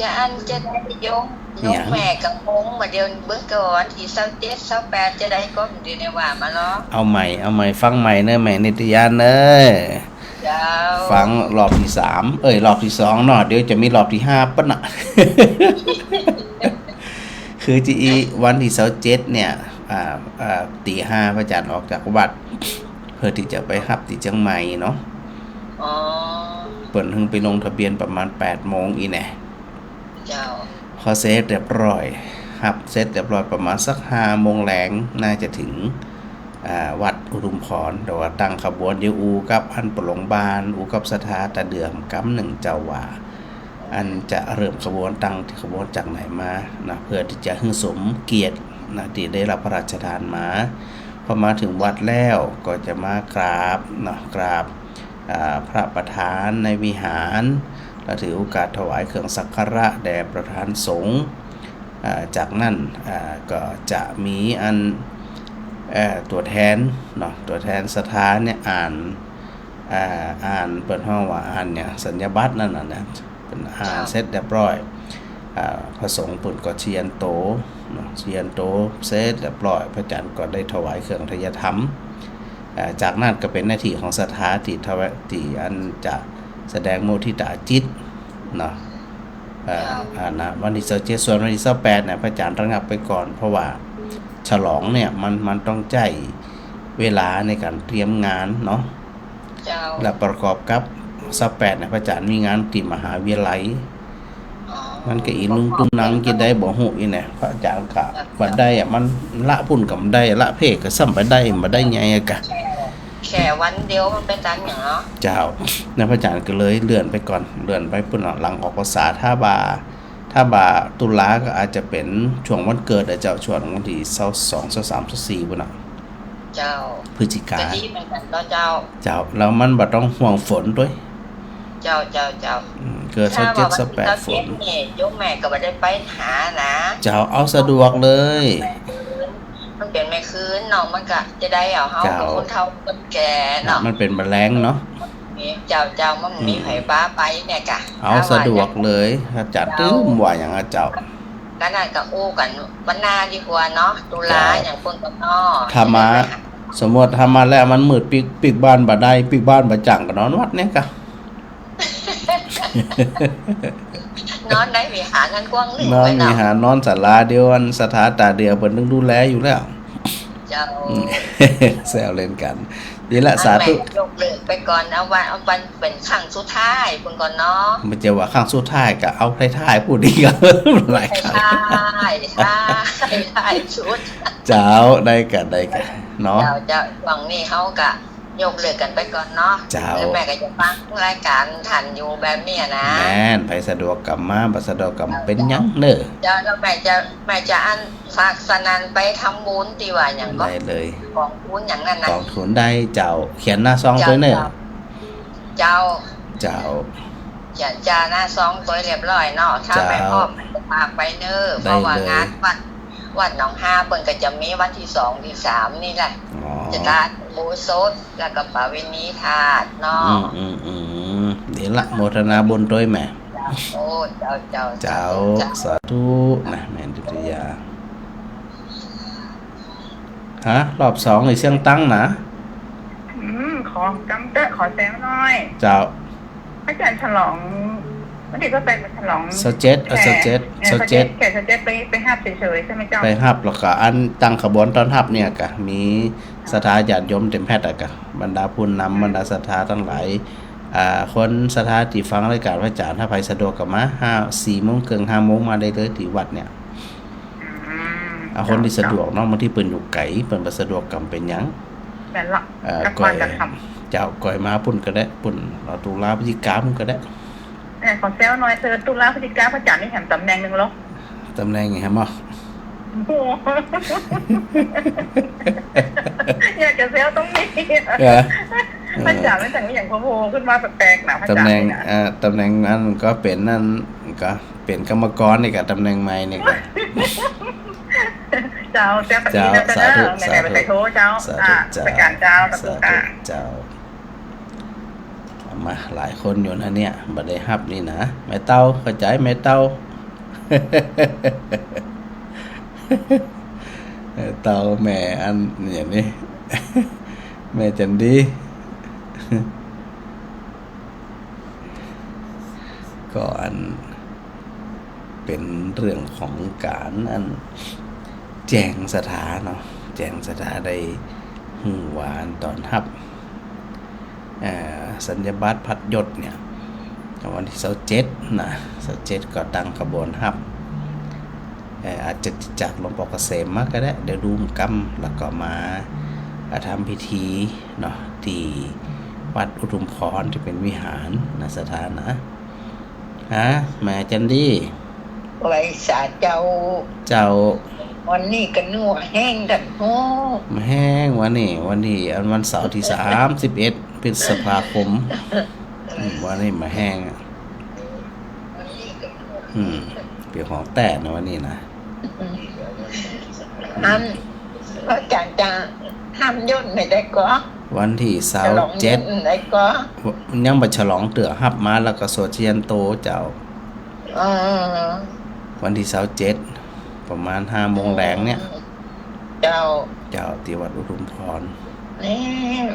จะอั้นจะได้โยม หยัง โยมแม่ก็งง บ่าเดี่ยวเบิ่งก่อน ตี้ซาวเจ็ด ซาวแปด จะได้ก่อ เดี๋ยวนี้ว่ามาลอ เอาใหม่ เอาใหม่ ฟังใหม่เน่อ แม่นิตยาเน่อ เจ้า ฟังรอบตี้สาม เอ้ย รอบตี้สองเนาะ เดี๋ยวจะมีรอบตี้ห้าปะน่ะ คือจะอี้วันตี้ซาวเจ็ดเนี่ย อ่า อ่า ตีห้าพระอาจ๋ารย์ออกจากวัด เปื้อตี้จะไปฮับตี้เจียงใหม่เนาะ อ๋อ เปิ้นเถิงไปลงทะเบียนประมาณแปดโมงอี้แน่ เจ้า พอเสร็จเรียบร้อย ฮับเสร็จเรียบร้อยประมาณสักห้าโมงแลง น่าจะเถิง อ่า วัดอุทุมพร แต่ว่าตั้งขบวนอยู่ อู้กับอันปะหลวงบ้าน อู้กับศรัทธาตาเดือมกำนึ่งเจ้าว่า อันจะเริ่มขบวนตั้งขบวนจากไหนมานะ เพื่อตี้จะหื้อสมเกียรตินะ ตี้ได้ฮับพระราชทานมา พอมาเถิงวัดแล้วก็จะมากราบเนาะ กราบ อ่า พระประธานในวิหาร แล้วถือโอกาสถวายเครื่องสักการะแด่ประธานสงฆ์ อ่า จากนั้น อ่า ก็จะมีอัน เอ่อ ตั๋วแทนเนาะ ตั๋วแทนศรัทธาเนี่ยอ่าน อ่า อ่าน เปิ้นฮ้องว่าอ่านหยัง สัญญาบัตรนั่นน่ะนะ เปิ้นอ่านเสร็จเรียบร้อย อ่า พระสงฆ์เปิ้นก็ชยันโตเนาะ ชยันโตเสร็จเรียบร้อย พระอาจารย์ก็ได้ถวายเครื่องไทยธรรม อ่า จากนั้นก็เป๋นหน้าตี้ของศรัทธาตี้ถวาย ตี้อันจะแสดงมุทิตาจิตเนาะ อ่า อ่า นะ วันตี้ซาวเจ็ด ส่วนวันตี้ซาวแปดเนี่ย พระอาจารย์ระงับไปก่อน เพราะว่าฉลองเนี่ยมัน มันต้องใจ๊เวลาในก๋านเตรียมงานเนาะ เจ้า และประกอบกับซาวแปดเนี่ย พระอาจารย์มีงานตี้มหาวิทยาลัย อ๋อ มันก็อีลุงตุงนังจะได้บ่ฮู้อีเนี่ย พระอาจารย์ก็บ่ได้อะ มันละปุ้นก็บ่ได้ ละเพศก็ซ้ำบ่ได้ บ่ได้ไงอะกะ แค่วันเดียวมันไปตันอย่างเนาะ เจ้า นะ พระอาจารย์ก็เลยเลื่อนไปก่อน เลื่อนไปปุ้นเนาะ หลังออกพรรษา ถ้าบ่า ถ้าบ่าตุลาก็อาจจะเป๋นช่วงวันเกิดอะเจ้า ช่วงวันตี้ซาวสอง ซาวสาม ซาวสี่ปุ้นน่ะ เจ้า พฤศจิกา ก็ดีเหมือนกั๋นเนาะเจ้า เจ้า แล้วมันบ่ต้องห่วงฝนตวย เจ้า เจ้า เจ้า อืม เกิดซาวเจ็ด ซาวแปด ฝน เนี่ย โยมแม่ก็บ่ได้ไปหานะ เจ้า เอาสะดวกเลย มันเป๋นแม่คืนเนาะ มันก็จะได้เอาเฮา เจ้า เป๋นคนเฒ่าคนแก่เนาะ มันเป๋นบ่าแลงเนาะ เจ้า เจ้า มันมี อืม ใผปาไปเนี่ยกะ เอาสะดวกเลย อาจารย์ เจ้า ตึ้มว่าอย่างนั้นเจ้า ก็นั่นก็อู้กั๋นวันหน้าดีกว่าเนาะ ตุลา เจ้า อย่างเปิ้นก็เนาะ ถ้ามา สมมุติถ้ามาแล้วมันมืดปิ๊ก ปิ๊กบ้านบ่ได้ ปิ๊กบ้านบ่จั่งก็นอนวัดเนี่ยกะ นอนในวิหารอันกว้างลึก นอนวิหาร ไว้เนาะ นอนศาลาเดียวอันศรัทธาต๋าเดียวเปิ้นตึงดูแลอยู่แล้ว เจ้า แซวเล่นกั๋น ดีละ อัน สาธุ แม่ยกเลิกไปก่อน เอาวัน เอาวันเป๋นครั้งสุดท้ายปุ้นก่อนเนาะ บ่ใจ้ว่าครั้งสุดท้าย ก็เอาท้ายๆ พูดดีกว่า หลายครั้ง ท้ายๆ ท้ายๆ ท้ายสุด เจ้า ได้กะ ได้กะ เนาะ เจ้า เจ้า ช่วงนี้เฮาก็ ยกเลิกกั๋นไปก่อนเนาะ เจ้า แล้วแม่ก็จะฟังรายก๋านต้านอยู่แบบนี้นะ แม่น ใผสะดวกก็มา บ่สะดวกก็บ่เป๋นหยังเน่อ เจ้า แล้วแม่จะ แม่จะอันฝากสนั่นไปทำบุญตี้ว่าอย่างก็ ได้เลย กองทุนอย่างนั้นนะ กองทุนได้เจ้า เขียนหน้าซองตวยเน่อ เจ้า เจ้า เจ้า เขียนจ่าหน้าซองตวยเรียบร้อยเนาะ ถ้า เจ้า แม่อ้อมฝากไปเน่อ ได้เลย เพราะว่างานวัด วัดหนองฮาเปิ้นก็จะมีวันตี้สองตี้สามนี่แหละ อ๋อ จะตาอุโบสถ แล้วก็ประเวณีธาตุเนาะ อืม อืม อืม ดีละ โมทนาบุญตวยแม่ โอ้ เจ้า เจ้า เจ้า สาธุ สาธุ สาธุนะ แม่นิตยา ฮะ รอบสองอีกเสี้ยงตังค์นะ อืม ขอกำเต๊อะ ขอแซวหน่อย เจ้า อาจารย์ฉลอง วันตี้ก็ไปฉลอง ซาวเจ็ด เออ แขก ซาวเจ็ด เออ ซาวเจ็ด ซาวเจ็ด แขกซาวเจ็ดไป ไปฮับเฉยๆ ใจ้ไหมเจ้า ไปฮับ แล้วก็อันตั้งขบวนต้อนฮับเนี่ยกะ มีศรัทธาญาติโยมเต็มแผ่นอะกะ บรรดาผู้นำ บรรดาศรัทธาตังหลาย อ่า คนศรัทธาตี้ฟังรายก๋านพระอาจารย์ ถ้าใผสะดวกก็มา ห้า สี่โมงเกิ่ง ห้าโมงมาได้เลยตี้วัดเนี่ย อืม อ่า คนตี้สะดวกเนาะ บางทีเปิ้นอยู่ไก๋ เปิ้นบ่สะดวกก็บ่เป๋นหยัง แม่นละ เอ่อ กลับบ้าน ก้อย กลับค่ำ เจ้า ก้อยมาปุ้นก็ได้ ปุ้น เอาตุลาพฤศจิกาปุ้นก็ได้ เออ ขอแซวหน่อยเถอะ ตุลาพฤศจิกาพระอาจารย์นี่แถมต๋ำแหน่งนึ่งเหรอ ต๋ำแหน่งหยังแหม โอ้โห อยากจะแซวตรงนี้ เออ พระอาจารย์ไม่แต่งอย่างพะโพขึ้นมาแปลกๆ นะ พระอาจารย์ ต๋ำแหน่ง นี่นะ เอ่อ ต๋ำแหน่งนั้นก็เป๋นนั่นก็ เป๋นกรรมกรนี่กะ ต๋ำแหน่งใหม่นี่กะ เจ้า เจ้า เจ้า ปฏิบัติ สาธุ เจ้า สาธุ แม่ไปโทษเจ้า สาธุ อ่า เจ้า พระอาจารย์เจ้า สาธุ สาธุ เจ้า เจ้า มาหลายคนอยู่นะเนี่ย บ่ได้ฮับนี่นะ แม่เต้า เข้าใจ๋ แม่เต้า แม่เต้า แม่อันเนี่ยนี่ แม่จันดี ก็อันเป๋นเรื่องของก๋านอันแจ้งศรัทธาเนาะ แจ้งศรัทธาได้ฮู้ว่าอันต้อนฮับ เอ่อ สัญญาบัตรพัดยศเนี่ย วันตี้ซาวเจ็ดนะ ซาวเจ็ดก็ตั้งขบวนฮับ เอ่อ อาจจะจากหลวงปอเกษมมาก็ได้ เดี๋ยวดูกำ แล้วก็มา อ่า ทำพิธีเนาะ ตี้วัดอุทุมพรตี้เป๋นวิหารนะ ศรัทธานะ ฮะ แม่จันดี ไหว้สาเจ้า เจ้า วันนี้ก็นึกว่าแฮงตันโฮ บ่แฮงวันนี้ วันนี้อันวันเสาร์ตี้สามสิบเอ็ดพฤษภาคม อืม วันนี้บ่แฮงอะ อืม เปียกของแต๊นะวันนี้นะ อัน พระอาจารย์จะห้ามย่นไม่ได้ก็ วันตี้ซาวเจ็ด ฉลองย่นได้ก็ ยังบ่ฉลองเตื้อ ฮับมาแล้วก็สวดชยันโตเจ้า อ๋อ วันตี้ซาวเจ็ด ประมาณห้าโมงแลงเนี่ย เจ้า เจ้า ตี้วัดอุทุมพร นี่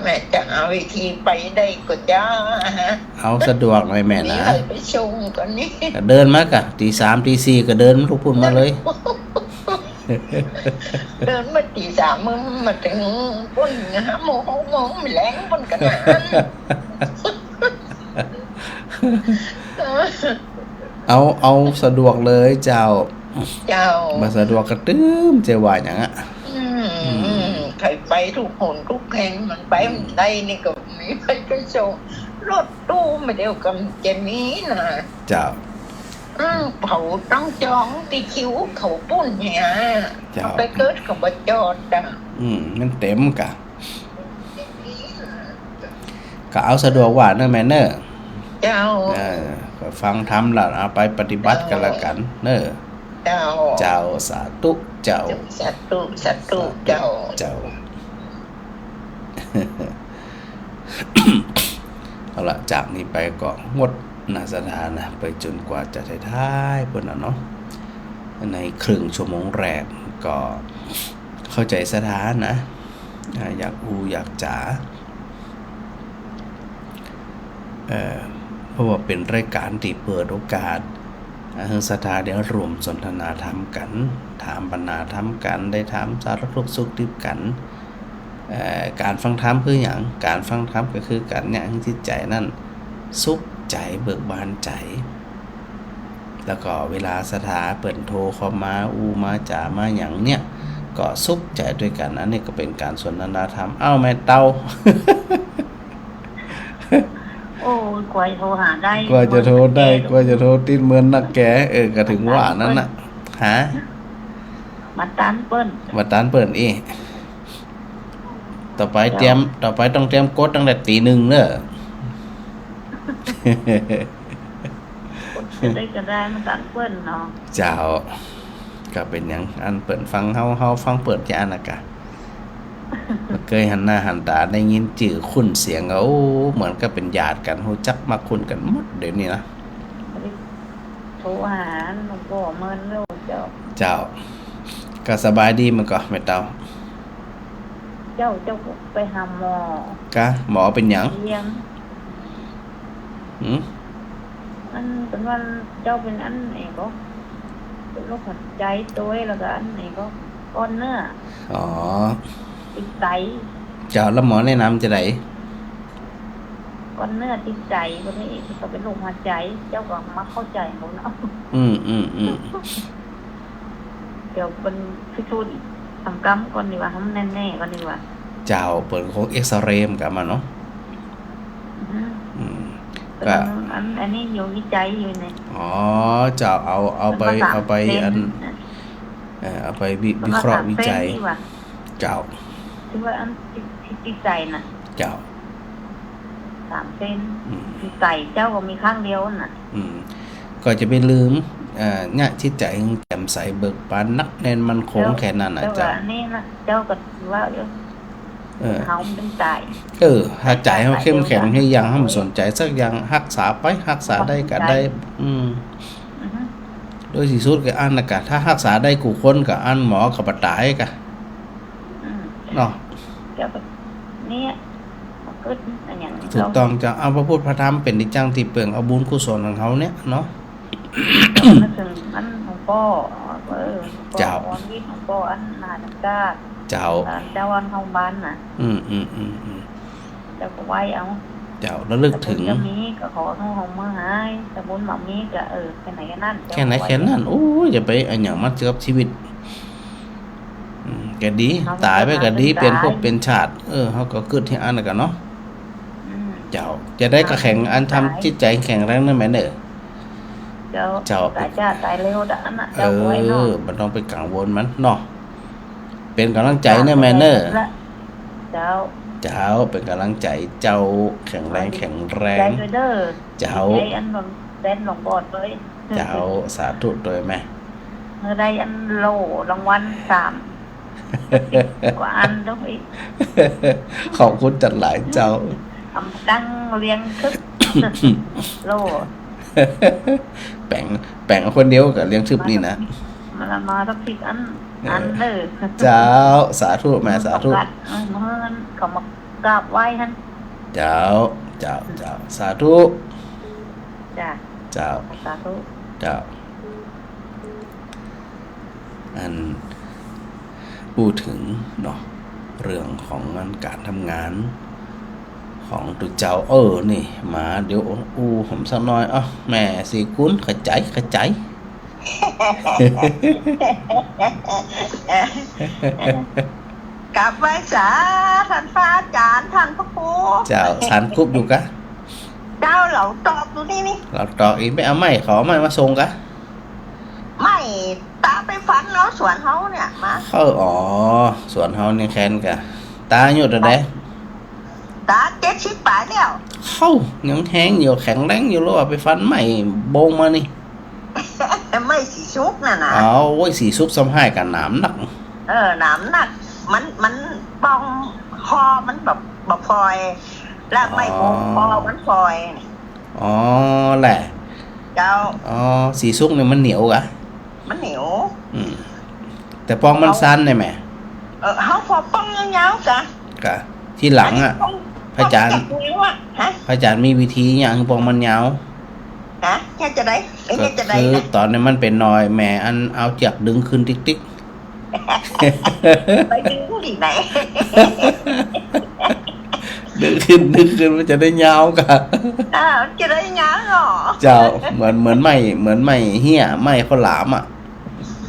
แม่จะหาวิธีไปได้ก็จ้า เอาสะดวกหน่อยแม่นะ มีใครไปส่งก่อนนี่ ก็เดินมาก่ะ ตีสามตีสี่ก็เดินลุกพุ้นมาเลย เดินมาตีสาม มึงมาเถิงปุ้นห้าโมง หกโมง แลงปุ้นขนาดนั้น เอา เอาสะดวกเลยเจ้า เจ้า บ่สะดวกก็ตึมจะว่าหยังอะ อืม อืม ใครไปกู้หนกู้แห่ง มันไปบ่ได้นี่ก็มีใครไปส่ง รถตู้มาเดียวก็จะมีนะ เจ้า อืม เผาต้องจองตี้คิวเขาปุ้นเนี่ย เจ้า ไปเกิดก็บ่จอดอะ อืม มันเต็มก่ะ ก็เอาสะดวกว่าเน่อแม่เน่อ เจ้า เออ ก็ฟังธรรมแล้วเอาไปปฏิบัติกั๋นละกั๋นเน่อ เจ้า เจ้า สาธุ เจ้า สาธุ สาธุ เจ้า เจ้า เอาละ จากนี้ไปก็งดนะศรัทธานะ ไปจ๋นกว่าจะท้ายๆ ปุ้นน่ะเนาะ ในครึ่งชั่วโมงแรกก็เข้าใจ๋ศรัทธานะ อ่า อยากอู้อยากจ๋า เอ่อ เพราะว่าเป๋นรายก๋านตี้เปิดโอกาส อ่า หื้อศรัทธาได้ร่วมสนทนาธรรมกั๋น ถามปัญหาธรรมกั๋น ได้ถามสารทุกข์สุขดิบกั๋น เอ่อ ก๋านฟังธรรมคือหยัง ก๋านฟังธรรมก็คือก๋านเยียะหื้อจิตใจ๋นั้นสุขใจ๋ เบิกบานใจ๋ แล้วก็เวลาศรัทธาเปิ้นโทรเข้ามาอู้มาจ๋ามาหยังเนี่ย ก็สุขใจ๋ตวยกั๋น อันนี้ก็เป๋นก๋านสนทนาธรรม เอ้า แม่เต้า โอ้ย กว่าจะโทรหาได้ กว่าจะโทรได้ กว่าจะโทรติดเหมือนนักแก เออ ก็เถิงว่านั้นน่ะ ฮะ บ่ตันเปิ้น บ่ตันเปิ้นอี้ ต่อไปเตรียม เจ้า ต่อไปต้องเตรียมกดตั้งแต่ตี๋หนึ่งเน่อ จะได้ก็ได้ บ่ตันเปิ้นเนาะ เจ้า ก็เป๋นหยัง อันเปิ้นฟังเฮา เฮาฟังเปิ้นจะอันน่ะกะ บ่เกยหันหน้าหันต๋า ได้ยินจื้อคุ้นเสียงก็ โอ้ เหมือนกับเป๋นญาติกั๋น ฮู้จักมักคุ้นกั๋นหมดเดี๋ยวนี้นะ โทรหาหลวงป้อเมินแล้วเจ้า เจ้า ก็สบายดีมันก็ แม่เต้า เจ้า เจ้าก็ไปหาหมอ กะ หมอเป๋นหยัง เยี่ยม หืม อันเปิ้นว่าเจ้าเป๋นอันไหนก็ เป๋นโรคหัวใจ๋ตวย แล้วก็อันไหนก็ก้อนเนื้อ อ๋อ ติดใส เจ้า แล้วหมอแนะนำจะได ก้อนเนื้อติดใส วันนี้ก็เป๋นโรคหัวใจ๋ เจ้าก็มาเข้าใจ๋เฮาเนาะ อืม อืม อืม เดี๋ยวเปิ้นพิสูจน์สังกำก่อนดีกว่า หื้อมันแน่ๆ ก่อนดีกว่า เจ้า เปิ้นคงเอ็กซเรย์กั๋นมาเนาะ อืม อืม เปิ้น ก็ อัน อันนี้อยู่วิจัยอยู่เนี่ย อ๋อ เจ้า เอา เอาไป เปิ้นว่า เอาไป สามเส้น อัน เอ่อ เอาไปวิ เปิ้นว่า วิเคราะห์ สามเส้น วิจัย นี่หว่า เจ้า คือว่าอันติด ติด ติดใสน่ะ เจ้า สามเส้น อืม ติดใสเจ้าก็มีข้างเดียวน่ะ อืม ก็จะไปลืม เอ่อ เยียะจิตใจ๋หื้อแจ่มใสเบิกบานหนักแน่นมั่นคง เจ้า แค่นั้นน่ะ เจ้า เจ้า ว่าอันนี้นะ เจ้าก็ว่า เออ เฮามันต๋าย เออ ถ้าใจ๋เฮาเข้มแข็ง ใจ๋ หื้อหยังเฮาบ่สนใจ๋สักอย่าง ฮักษาไป ฮักษาได้ก็ได้ อืม อือฮึ โดยตี้สุดก็อันน่ะกะ ถ้าฮักษาได้กู้คนก็อันหมอก็บ่ต๋ายกะ อืม เนาะ เจ้าก็เนี่ย มันก็อันหยัง ถูกต้องเจ้า เอาพระพุทธพระธรรมเป๋นตี้จั่งตี้เปิ่ง เอาบุญกุศลของเฮาเนี่ยเนาะ นึกเถิงอันหลวงป้อ เออ หลวงป้อ เจ้า วรวิทย์ หลวงป้ออันมหาสังฆาช เจ้า อ่า เจ้าอันเฮาบ้านน่ะ อืม อืม อืม อืม เจ้าก็ไหว้เอา เจ้า ระลึกเถิง ถ้าบุญจะมีก็ขอหื้อหงส์เมืองหาย ถ้าบุญบ่มีก็ เออ แค่ไหนแค่นั้น แค่ไหนแค่นั้น เจ้าก็ไหว้ โอ้ย อย่าไปอะหยังมาเจือกับชีวิต อืม ก็ดี เฮา ต๋ายไปก็ดี เฮาเป็น เป๋นภพ ต๋าย เป๋นชาติ เออ เฮาก็กึ๊ดตี้อันนั้นกะเนาะ อืม เจ้า จะได้ก็แข็ง อันทำจิตใจ๋แข็งแรงนั่นแหมเน่อ เจ้า เจ้า ต๋ายจ๊าต๋ายเร็วดอกอั้นน่ะ เจ้า เออ บ่ต้องไปกังวลมันเนาะ เป๋นก๋ำลังใจ๋เน่อแม่เน่อ เจ้า เจ้า เป๋นก๋ำลังใจ๋เจ้า แข็งแรงแข็งแรง เจ้า ใจ๋อันหลวง แสนหลวงบอดเลย เจ้า สาธุตวยแม่ เมื่อได้อันโล่รางวัลสาม กว่าอันต้องอีก ขอบคุณจัดหลายเจ้า อำตังเลี้ยงทึบ โล่ แป๋ง แป๋งเอาคนเดียวกับเลี้ยงทึบนี่นะ มาละมาสักสิบอัน เออ อันเน่อ เจ้า สาธุแม่ สาธุ เออ เมื่อเขามากราบไหว้หั้น เจ้า เจ้า เจ้า สาธุ จ้ะ เจ้า สาธุ เจ้า อัน อู้เถิงเนาะ เรื่องของงานก๋านทำงานของตุ๊เจ้า เออ นี่ มา เดี๋ยวอู้หม่ำสักหน่อย เอ้า แม่ศรีกุล ขะใจ๋ ขะใจ๋ กราบไหว้สาท่านพระอาจ๋ารย์ ท่านพระครู เจ้า สานกุบอยู่กะ เจ้า เหล่าตอกอยู่นี่นี่ เหล่าตอก อินไปเอาไม้ เขาเอาไม้มาส่งกะ ไม้ ต๋าไปฟันเอาสวนเฮาเนี่ยมา เออ อ๋อ สวนเฮานี่แคนกะ ต๋าอายุเต้าใด ต๋าเจ็ดสิบป๋ายแล้ว เฮ้า ยังแฮงอยู่ แข็งแรงอยู่ แล้วว่าไปฟันไม้โบงมานี่ ไม้สีสุกน่ะนะ เอา โอ้ย สีสุกซ้ำฮ้ายกะหนามนัก เออ หนามนัก มัน มันปองคอมันแบบบ่ฟอย แล้วไม้โบงคอมันฟอย อ๋อ แหละ เจ้า อ๋อ สีสุกนี่มันเหนียวกะ มันเหนียว อืม แต่ปองมันสั้นได้แหม เออ เฮาผ่อปองยาวๆกะ กะ ทีหลังอะ อันนี้ปอง พระอาจ๋ารย์ ปองจับมืออะ ฮะ พระอาจ๋ารย์มีวิธีหยังปองมันยาว ฮะ เฮ็ดจะได้ เอ้ย ก็ เฮ็ดจะได้ คือ นะ ต๋อนนี้มันเป๋นหน่อย แม่อันเอาเจือกดึงขึ้นติ๊กๆ ไปดึงตี้ไหน ดึงขึ้น ดึงขึ้น มันจะได้ยาวกะ อ่า มันจะได้ยาวเหรอ เจ้า เหมือน เหมือนไม้ เหมือนไม้เฮี้ย ไม้ข้าวหลามอะ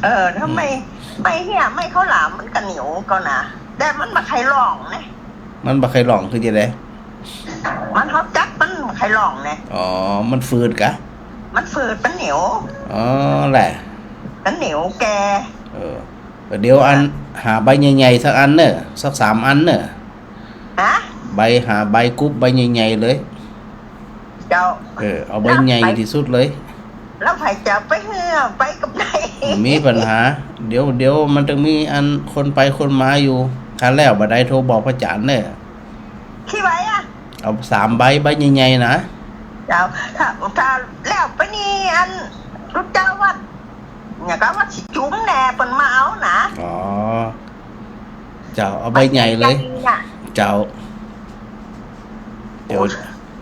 เออ ทำไม อืม ไม้เฮี้ย ไม้ข้าวหลามมันกะเหนียวก่อนะ แต่มันบ่ใค่ร่องนะ มันบ่ใค่ร่องคือจะได มันเฮาจับมันบ่ใค่ร่องนะ อ๋อ มันฝืดกะ มันฝืด มันเหนียว อ๋อ แหละ มันเหนียวแก เออ เดี๋ยวอัน หาใบใหญ่ๆ สักอันเน่อ สักสามอันเน่อ ฮะ ใบ หาใบกุบใบใหญ่ๆ เลย เจ้า เออ เอาใบใหญ่ตี้สุดเลย แล้วใผจะไปหื้อ ไปกับใผ มีปัญหา เดี๋ยว เดี๋ยวมันจะมีอันคนไปคนมาอยู่ คันแล้วบ่ใดโทรบอกพระอาจ๋ารย์เน่อ ตี้ใบอะ เอาสามใบ ใบใหญ่ๆ นะ เจ้า ถ้า ถ้าแล้วไปนี่อัน ตุ๊เจ้าวัด เนี่ยก็วัดสีจุมแน่ เปิ้นมาเอานะ อ๋อ เจ้า เอาใบใหญ่เลย ใบใหญ่ๆ น่ะ เจ้า เดี๋ยว โอ้ย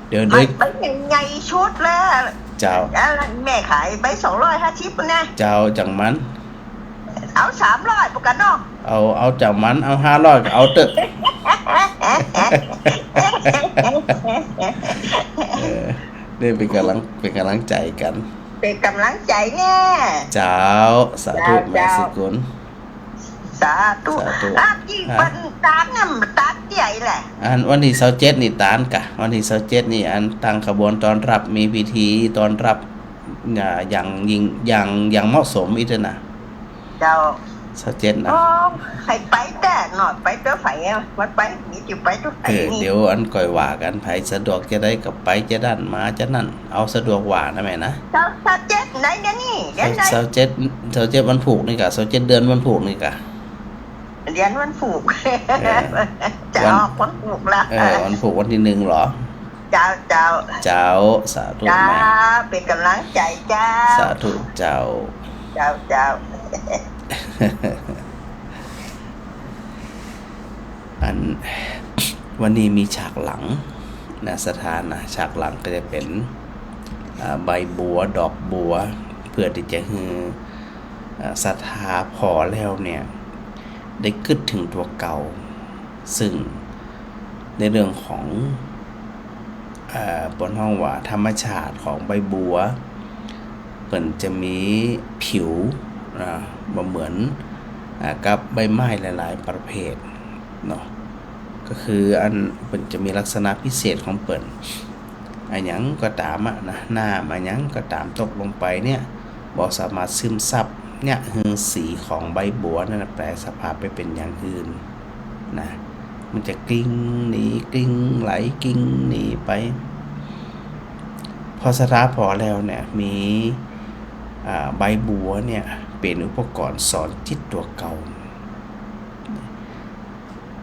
เดี๋ยว ใบ เดี๋ยว ใบใหญ่ๆ สุดเลย เจ้า แล้วแม่ขายใบสองร้อยห้าสิบนะ เจ้า จังมัน เอาสามร้อยปะกั๋นเนาะ เอา เอาจังมัน เอาห้าร้อยก็เอาเต๊อะ เออ นี่เป๋นก๋ำลัง เป๋นก๋ำลังใจ๋กั๋น เป๋นก๋ำลังใจ๋แน่ เจ้า สาธุ เจ้า แม่ศรีกุล สาธุ สาธุ อ่ะ ตี้ อ่ะ เปิ้นตานเนี่ย มันตานตี้ใดแหละ อันวันตี้ซาวเจ็ดนี่ตานกะ วันตี้ซาวเจ็ดนี่อันตั้งขบวนต้อนรับ มีพิธีต้อนรับ อ่า อย่างยิ่ง อย่าง อย่างเหมาะสมอี้เต๊อะนะ เจ้า ซาวเจ็ดนะ โอ้ ใผไปแต๊หน่อย ไปเต๊อะใผอะ มันไป มีตี้ไปเต๊อะใผ เออ นี่ เดี๋ยวอันก่อยว่ากั๋น ใผสะดวกจะใดก็ไปจะดั้น มาจะนั่น เอาสะดวกว่านะแม่นะ เจ้า ซาวเจ็ดไหนเดี๋ยวนี้ เดี๋ยวไหน ซาวเจ็ด ซาวเจ็ดวันพูกนี่กะ ซาวเจ็ดเดือนวันพูกนี่กะ เดือนวันพูก เออ จะออกวันพูกละ เออ วันพูกวันตี้หนึ่งเหรอ เจ้า เจ้า เจ้า สาธุ เจ้า แม่ เป๋นก๋ำลังใจ๋เจ้า สาธุเจ้า เจ้า เจ้า อัน วันนี้มีฉากหลังนะ ศรัทธานะ ฉากหลังก็จะเป๋น อ่า ใบบัว ดอกบัว เปื้อตี้จะหื้อ อ่า ศรัทธาผ่อแล้วเนี่ย ได้กึ๊ดเถิงตั๋วเก่า ซึ่งในเรื่องของ เอ่อ เปิ้นฮ้องว่าธรรมชาติของใบบัว เปิ้นจะมีผิว อ่า บ่เหมือน อ่า กับใบไม้หลายๆ ประเภทเนาะ ก็คืออัน เปิ้นจะมีลักษณะพิเศษของเปิ้น อะหยังก็ต๋ามอะนะ น้ำอะหยังก็ต๋ามตกลงไปเนี่ย บ่สามารถซึมซับเนี่ยหื้อสีของใบบัวนั่นน่ะแปรสภาพไปเป๋นอย่างอื่นนะ มันจะกลิ้งหนี กลิ้งไหล กลิ้งหนีไป พอสถาพรแล้วเนี่ย มี อ่า ใบบัวเนี่ยเป๋นอุปกรณ์สอนจิตตั๋วเก่า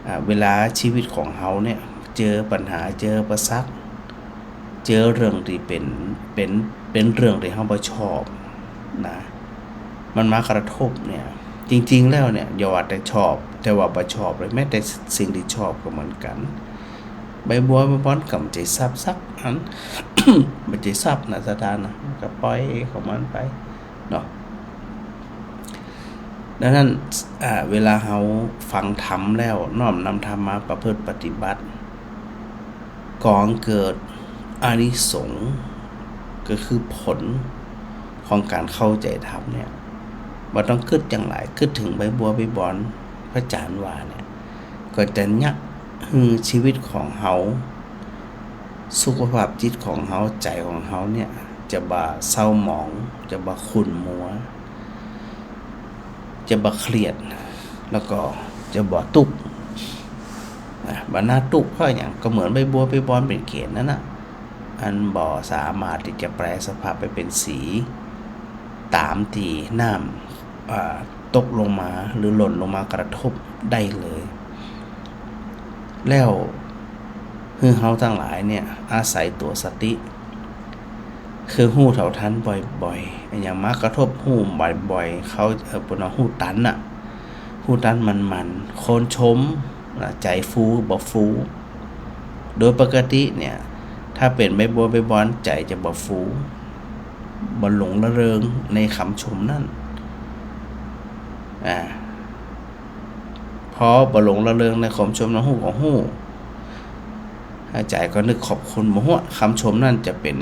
อ่า เวลาชีวิตของเฮาเนี่ย เจอปัญหา เจออุปสรรค เจอเรื่องตี้เป๋น เป๋น เป๋นเรื่องตี้เฮาบ่ชอบนะ มันมากระทบเนี่ย จริงๆ แล้วเนี่ย อย่าว่าแต่ชอบ แต่ว่าบ่ชอบเลย แม้แต่สิ่งตี้ชอบก็เหมือนกั๋น ใบบัวใบบอนก็บ่ใจ้ซับสักอัน บ่ใจ้ซับนะ สถานะ มันก็ปล่อยของมันไปเนาะ ดังนั้น อ่า เวลาเฮาฟังธรรมแล้ว น้อมนำธรรมมาประพฤติปฏิบัติ ก่อเกิดอานิสงส์ ก็คือผลของก๋านเข้าใจ๋ธรรมเนี่ย บ่ต้องกึ๊ดหยังหลาย กึ๊ดเถิงใบบัวใบบอน พระอาจ๋ารย์ว่าเนี่ย ก็จะเยียะหื้อชีวิตของเฮา สุขภาพจิตของเฮา ใจ๋ของเฮาเนี่ย จะบ่เศร้าหมอง จะบ่ขุ่นมัว จะบ่เครียด แล้วก็จะบ่ตุ๊กข์นะ บ่น่าตุ๊กข์เพราะหยัง ก็เหมือนใบบัวใบบอนเป๋นเขนนั่นน่ะ อันบ่สามารถตี้จะแปรสภาพไปเป๋นสีต๋ามตี้น้ำ อ่า ตกลงมาหรือหล่นลงมากระทบได้เลย แล้วหื้อเฮาตังหลายเนี่ย อาศัยตั๋วสติ คือฮู้เท่าทันบ่อยๆ อะหยังมากระทบฮู้บ่อยๆ เข้า เอ่อ เปิ้นว่าฮู้ตันน่ะ ฮู้ตันหมั่นๆ คนชมน่ะ ใจ๋ฟูบ่ฟู โดยปกติเนี่ย ถ้าเป๋นใบบัวใบบอน ใจ๋จะบ่ฟู บ่หลงระเริงในกำชมนั้น อ่า พอบ่หลงระเริงในกำชมนั้น ฮู้ก็ฮู้ ใจ๋ก็นึกขอบคุณ บ่ฮู้ว่ากำชมนั้นจะเป๋น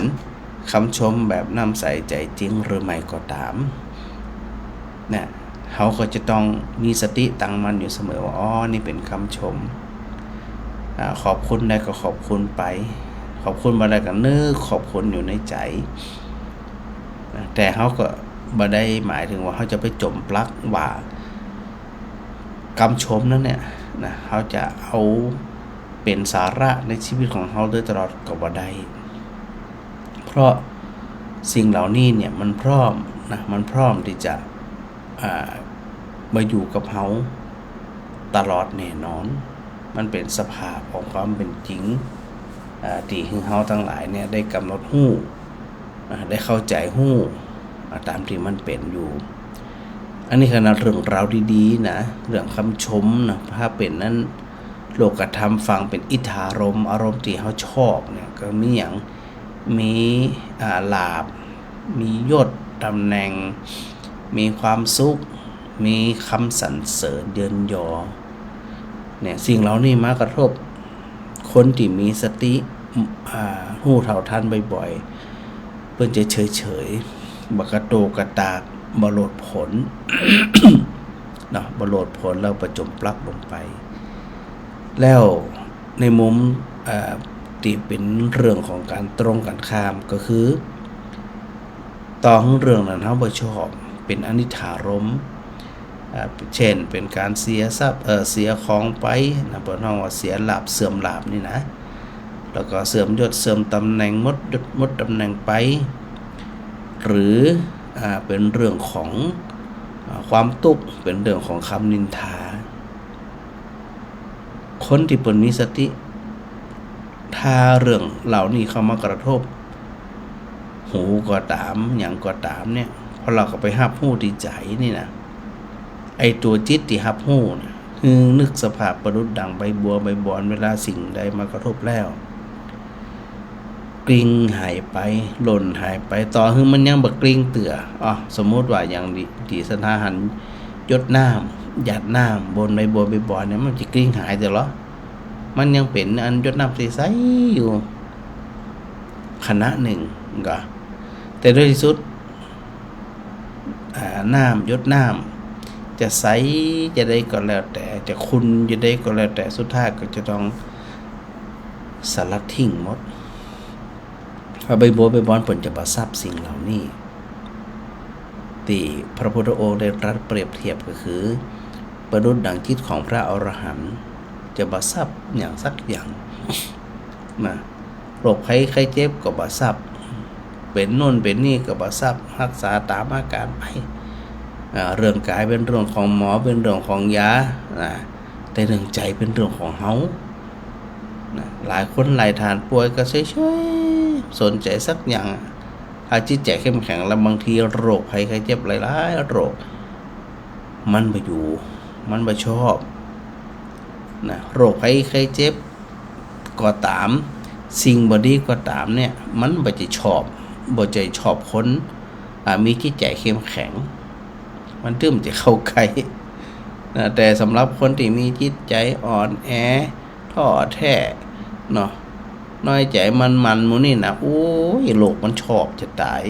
กำชมแบบน้ำใสใจ๋จริงหรือไม่ก็ต๋าม เนี่ย เฮาก็จะต้องมีสติตั้งมั่นอยู่เสมอว่า อ๋อ นี่เป๋นกำชม อ่า ขอบคุณได้ก็ขอบคุณไป ขอบคุณบ่ได้ก็นึกขอบคุณอยู่ในใจ๋นะ แต่เฮาก็บ่ได้หมายเถิงว่าเฮาจะไปจ๋มปลักว่ากำชมนั้นเนี่ยนะ เฮาจะเอาเป๋นสาระในชีวิตของเฮาโดยตลอดก็บ่ได้ เพราะสิ่งเหล่านี้เนี่ยมันพร้อมนะ มันพร้อมตี้จะ อ่า มาอยู่กับเฮาตลอดแน่นอน มันเป๋นสภาพของความเป๋นจริง อ่า ตี้หื้อเฮาตังหลายเนี่ยได้ก๋ำหนดฮู้ อ่า ได้เข้าใจ๋ฮู้ อ่า ต๋ามตี้มันเป๋นอยู่ อันนี้ขนาดเรื่องราวดีๆ นะ เรื่องกำชมนะ ถ้าเป๋นนั้น โลกธรรมฟังเป๋นอิทธารมณ์ อารมณ์ตี้เฮาชอบเนี่ย ก็มีหยัง มี อ่า ลาภ มียศ ต๋ำแหน่ง มีความสุข มีกำสรรเสริญเยินยอ เนี่ย สิ่งเหล่านี้มากระทบ คนตี้มีสติ อ่า ฮู้เท่าทันบ่อยๆ เปิ้นจะเฉยๆ บ่กระโตกกระตาก บ่โลดโผน เนาะ บ่โลดโผนแล้วบ่จ๋มปลักลงไป แล้วในมุม เอ่อ ตี้เป๋นเรื่องของก๋านตรงกั๋นข้ามก็คือ ต่อหื้อเรื่องนั้นเฮาบ่ชอบ เป๋นอนิทธารมณ์ อ่า เช่น เป๋นก๋านเสียทรัพย์ เอ่อ เสียของไปนะ เปิ้นฮ้องว่าเสียลาภ เสื่อมลาภนี่นะ แล้วก็เสื่อมยศ เสื่อมต๋ำแหน่ง หมดยศ หมดต๋ำแหน่งไป หรือ อ่า เป๋นเรื่องของ อ่า ความตุ๊กข์ เป๋นเรื่องของกำนินทา คนตี้เปิ้นมีสติ ถ้าเรื่องเหล่านี้เข้ามากระทบ หูก็ต๋าม หยังก็ต๋ามเนี่ย พอเฮาก็ไปฮับฮู้ตี้ใจ๋นี่นะ ไอ้ตั๋วจิตตี้ฮับฮู้เนี่ย หื้อนึกสภาพประดุจดังใบบัวใบบอน เวลาสิ่งใดมากระทบแล้ว กลิ้งหายไป หล่นหายไป ต่อหื้อมันยังบ่กลิ้งเตื้อ อ๋อ สมมุติว่าอย่างตี้ ตี้สถาหันหยดน้ำ หยาดน้ำบนใบบัวใบบอนเนี่ย มันจะกลิ้งหายเตื้อเหรอ มันยังเป๋นอันหยดน้ำใสๆ อยู่ ขณะนึ่งก็ แต่โดยที่สุด อ่า น้ำ หยดน้ำ จะใสจะใดก็แล้วแต่ จะขุ่นจะใดก็แล้วแต่ สุดท้ายก็จะต้องสลัดทิ้งหมด ใบบัวใบบอนเปิ้นจะบ่ซับสิ่งเหล่านี้ ตี้พระพุทธองค์ได้ตรัสเปรียบเทียบก็คือ ประดุจดังจิตของพระอรหันต์ จะบ่ซับหยังสักอย่าง นะ โรคภัยไข้เจ็บก็บ่ซับ เป๋นโน่นเป๋นนี่ก็บ่ซับ ฮักษาต๋ามอาก๋านไป อ่า เรื่องก๋ายเป๋นเรื่องของหมอ เป๋นเรื่องของยา นะ แต่เรื่องใจ๋เป๋นเรื่องของเฮา นะ หลายคนหลายท่านป่วยก็เฉยๆ บ่สนใจ๋สักอย่าง ถ้าจิตใจ๋เข้มแข็งแล้ว บางทีโรคภัยไข้เจ็บหลายๆ โรค มันบ่อยู่ มันบ่ชอบ นะ โรคภัยไข้เจ็บก็ต๋าม สิ่งบ่ดีก็ต๋ามเนี่ย มันบ่ใจ้ชอบ บ่ใจ้ชอบคน อ่า มีจิตใจ๋เข้มแข็ง มันตึงจะเข้าใก้ นะ แต่สำหรับคนตี้มีจิตใจ๋อ่อนแอ ท้อแท้ เนาะ น้อยใจ๋ หมั่นๆ หมู่นี้นะ โอ้ย โรคมันชอบจะต๋าย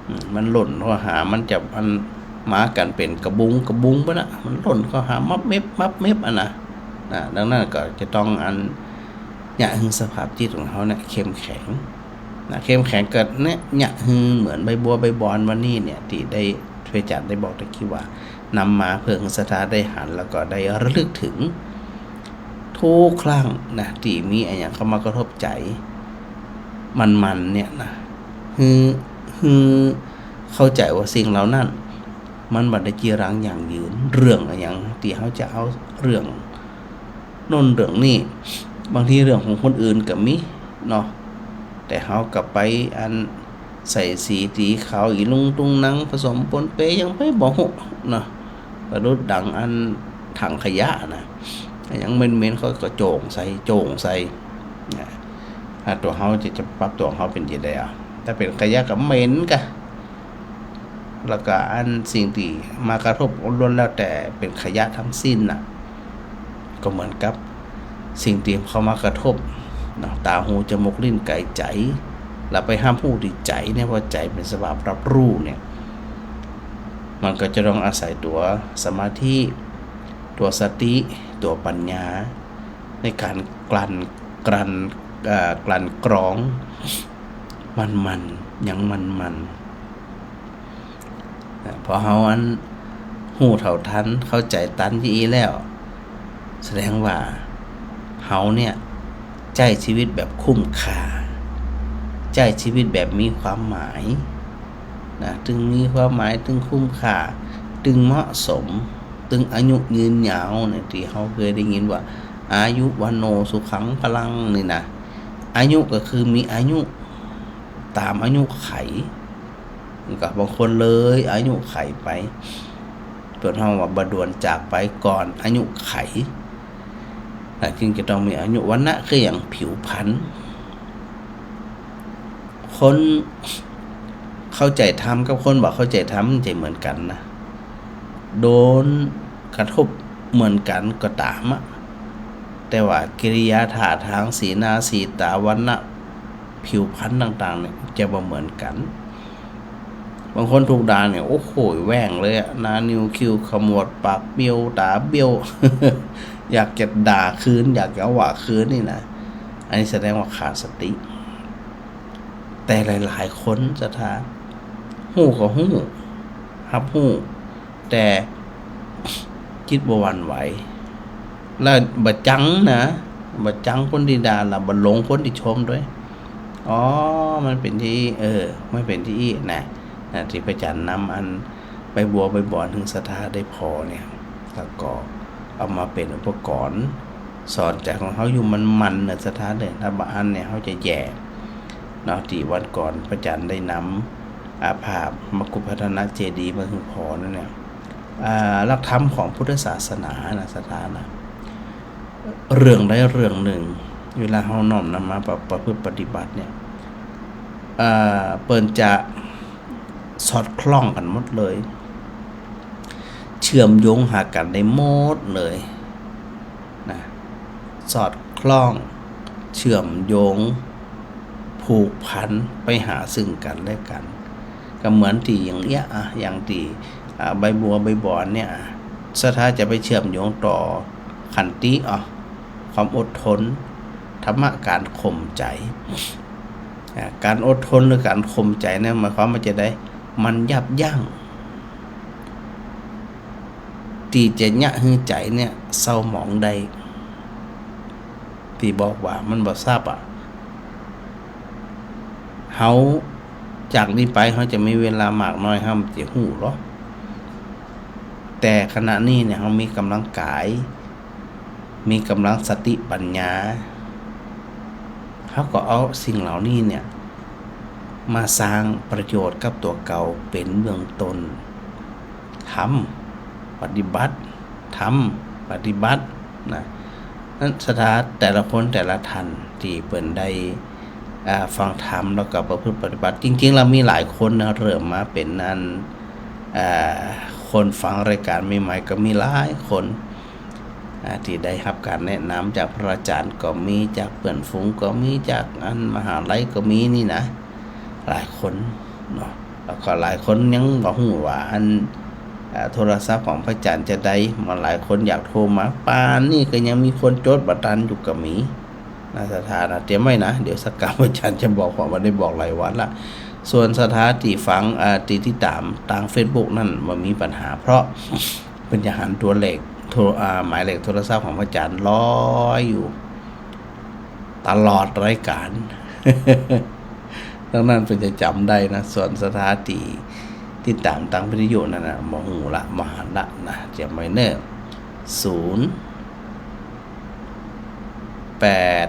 อืม มันล่นเข้าหา มันจะ มันมากั๋นเป๋นกระบุงกระบุงไปนะ มันล่นเข้าหา มับเม็บ มับเม็บอะนะ นะ ดังนั้นก็จะต้องอัน เยียะหื้อสภาพจิตของเฮาเนี่ยเข้มแข็ง นะ เข้มแข็งก็เนี่ย เยียะหื้อเหมือนใบบัวใบบอนวันนี้เนี่ย ตี้ได้ พระอาจ๋ารย์ได้บอกตะกี้ว่า นำมาเพื่อหื้อศรัทธาได้หัน แล้วก็ได้ระลึกถึง ทุกครั้งนะ ตี้มีอะหยังเข้ามากระทบใจ๋ หมั่นๆ เนี่ยนะ หื้อ หื้อเข้าใจ๋ว่าสิ่งเหล่านั้น มันบ่ได้จีรังยั่งยืน เรื่องอะหยังตี้เฮาจะเอาเรื่อง โน่นเรื่องนี้ บางทีเรื่องของคนอื่นก็มีเนาะ แต่เฮาก็ไปอันใส่สี สีขาวอี๋ลุงตุงนัง ผสมปนเปหยังไปบ่ฮู้เนาะ ประดุจดังอันถังขยะนะ หยังเหม็นๆ เขาก็โจ่งใส่ โจ่งใส่ นะ ถ้าตั๋วเฮาจะ จะปรับตั๋วเฮาเป๋นจะใดอะ ถ้าเป๋นขยะก็เหม็นกะ แล้วก็อันสิ่งตี้มากระทบล้วนแล้วแต่เป๋นขยะทั้งสิ้นน่ะ ก็เหมือนกับสิ่งตี้เข้ามากระทบเนาะ ต๋า หู จมูก ลิ้น ก๋าย ใจ๋ แล้วไปฮับฮู้ตี้ใจ๋เนี่ย เพราะใจ๋เป๋นสภาพฮับฮู้เนี่ย มันก็จะต้องอาศัยตั๋วสมาธิ ตั๋วสติ ตั๋วปัญญา ในก๋านกลั่น กลั่น เอ่อ กลั่นกรอง หมั่นๆ หยังหมั่นๆ นะ พอเฮาอันฮู้เท่าทัน เข้าใจ๋ตันจะอี้แล้ว แสดงว่าเฮาเนี่ยใจ๊จีวิตแบบคุ้มค่า ใจ๊จีวิตแบบมีความหมายนะ ตึงมีความหมาย ตึงคุ้มค่า ตึงเหมาะสม ตึงอายุยืนยาวเนี่ย ตี้เฮาเกยได้ยินว่า อายุ วัณโณ สุขัง พลัง นี่นะ อายุก็คือมีอายุต๋ามอายุไข ก็บางคนเลยอายุไขไป เปิ้นฮ้องว่าบ่ด่วนจากไปก่อนอายุไข นะ จึงจะต้องมีอายุ วัณณะคือหยัง ผิวพรรณ คนเข้าใจ๋ธรรมกับคนบ่เข้าใจ๋ธรรมมันจะเหมือนกั๋นนะ โดนกระทบเหมือนกั๋นก็ต๋ามอะ แต่ว่ากิริยาท่าทาง สีหน้าสีต๋า วัณณะ ผิวพรรณต่างๆ เนี่ยจะบ่เหมือนกั๋น บางคนถูกด่าเนี่ย โอ้โห แหว่งเลยอะ หน้านิ้วคิ้วขมวด ปากเบี้ยว ต๋าเบี้ยว อยากจะด่าคืน อยากจะว่าคืนนี่นะ อันนี้แสดงว่าขาดสติ แต่หลายๆ คนศรัทธา ฮู้ก็ฮู้ ฮับฮู้ แต่จิตบ่หวั่นไหว แล้วบ่จังนะ บ่จังคนตี้ด่า แล้วบ่หลงคนตี้ชมตวย อ๋อ มันเป๋นจะอี้ เออ มันเป๋นจะอี้นะ นะ ตี้พระอาจ๋ารย์นำอันใบบัวใบบอนหื้อศรัทธาได้ผ่อเนี่ย แล้วก็เอามาเป๋นอุปกรณ์ สอนใจ๋ของเฮาอยู่หมั่นๆ นะศรัทธาเน่อ ถ้าบ่อั้นเนี่ยเฮาจะแย่เนาะ ตี้วันก่อนพระอาจ๋ารย์ได้นำ อ่า ภาพมกุฏพัฒนเจดีย์มาหื้อผ่อนั่นเนี่ย อ่า หลักธรรมของพุทธศาสนานะศรัทธานะ เรื่องใดเรื่องนึ่ง เวลาเฮาน้อมนำมาประ ประพฤติปฏิบัติเนี่ย อ่า เปิ้นจะสอดคล้องกั๋นหมดเลย เชื่อมโยงหากั๋นได้หมดเลย นะ สอดคล้อง เชื่อมโยง ผูกพันไปหาซึ่งกั๋นและกั๋น ก็เหมือนตี้อย่างเอี้ยอะ อย่างตี้ อ่า ใบบัวใบบอนเนี่ย ศรัทธาจะไปเชื่อมโยงต่อขันติ อ๋อ ความอดทน ธรรมะก๋านข่มใจ๋ อ่า ก๋านอดทนหรือก๋านข่มใจ๋เนี่ย หมายความว่าจะใด มันยับยั้ง ตี้จะเยียะหื้อใจ๋เนี่ยเศร้าหมองได้ ตี้บอกว่ามันบ่ซับอะ เฮา จากนี้ไปเฮาจะมีเวลามากน้อย เฮาจะฮู้ลอ แต่ขณะนี้เนี่ย เฮามีก๋ำลังก๋าย มีก๋ำลังสติปัญญา เฮาก็เอาสิ่งเหล่านี้เนี่ย มาสร้างประโยชน์กับตั๋วเก่าเป๋นเบื้องต้น ทำ ปฏิบัติ ทำ ปฏิบัติ นะ นั้นศรัทธาแต่ละคนแต่ละท่านตี้เปิ้นได้ อ่า ฟังธรรมแล้วก็ประพฤติปฏิบัติ จริงๆ แล้วมีหลายคนนะ เริ่มมาเป๋นอัน อ่า คนฟังรายก๋านใหม่ๆ ก็มีหลายคน อ่า ตี้ได้ฮับก๋านแนะนำจากพระอาจ๋ารย์ก็มี จากเปื้อนฝูงก็มี จากอันมหาลัยก็มีนี่นะ หลายคนเนาะ แล้วก็หลายคนยังบ่ฮู้ว่าอัน อ่า โทรศัพท์ของพระอาจ๋ารย์จะใด มาหลายคนอยากโทรมา ป่านนี้ก็ยังมีคนจดบ่ตันอยู่ก็มี นะ ศรัทธานะ เตรียมไว้นะ เดี๋ยวสักกำพระอาจ๋ารย์จะบอก เพราะว่าได้บอกหลายวันละ ส่วนศรัทธาตี้ฟัง อ่า ตี้ติดต๋ามตางเฟซบุ๊กนั่นบ่มีปัญหา เพราะเปิ้นจะหันตั๋วเลข โทร อ่า หมายเลขโทรศัพท์ของพระอาจ๋ารย์ลอยอยู่ตลอดรายก๋าน ดังนั้นเปิ้นจะจ๋ำได้นะ ส่วนศรัทธาตี้ติดต๋ามตางวิทยุนั่นนะ บ่ฮู้ละ บ่หันละนะ เตรียมไว้เน่อ ศูนย์ แปด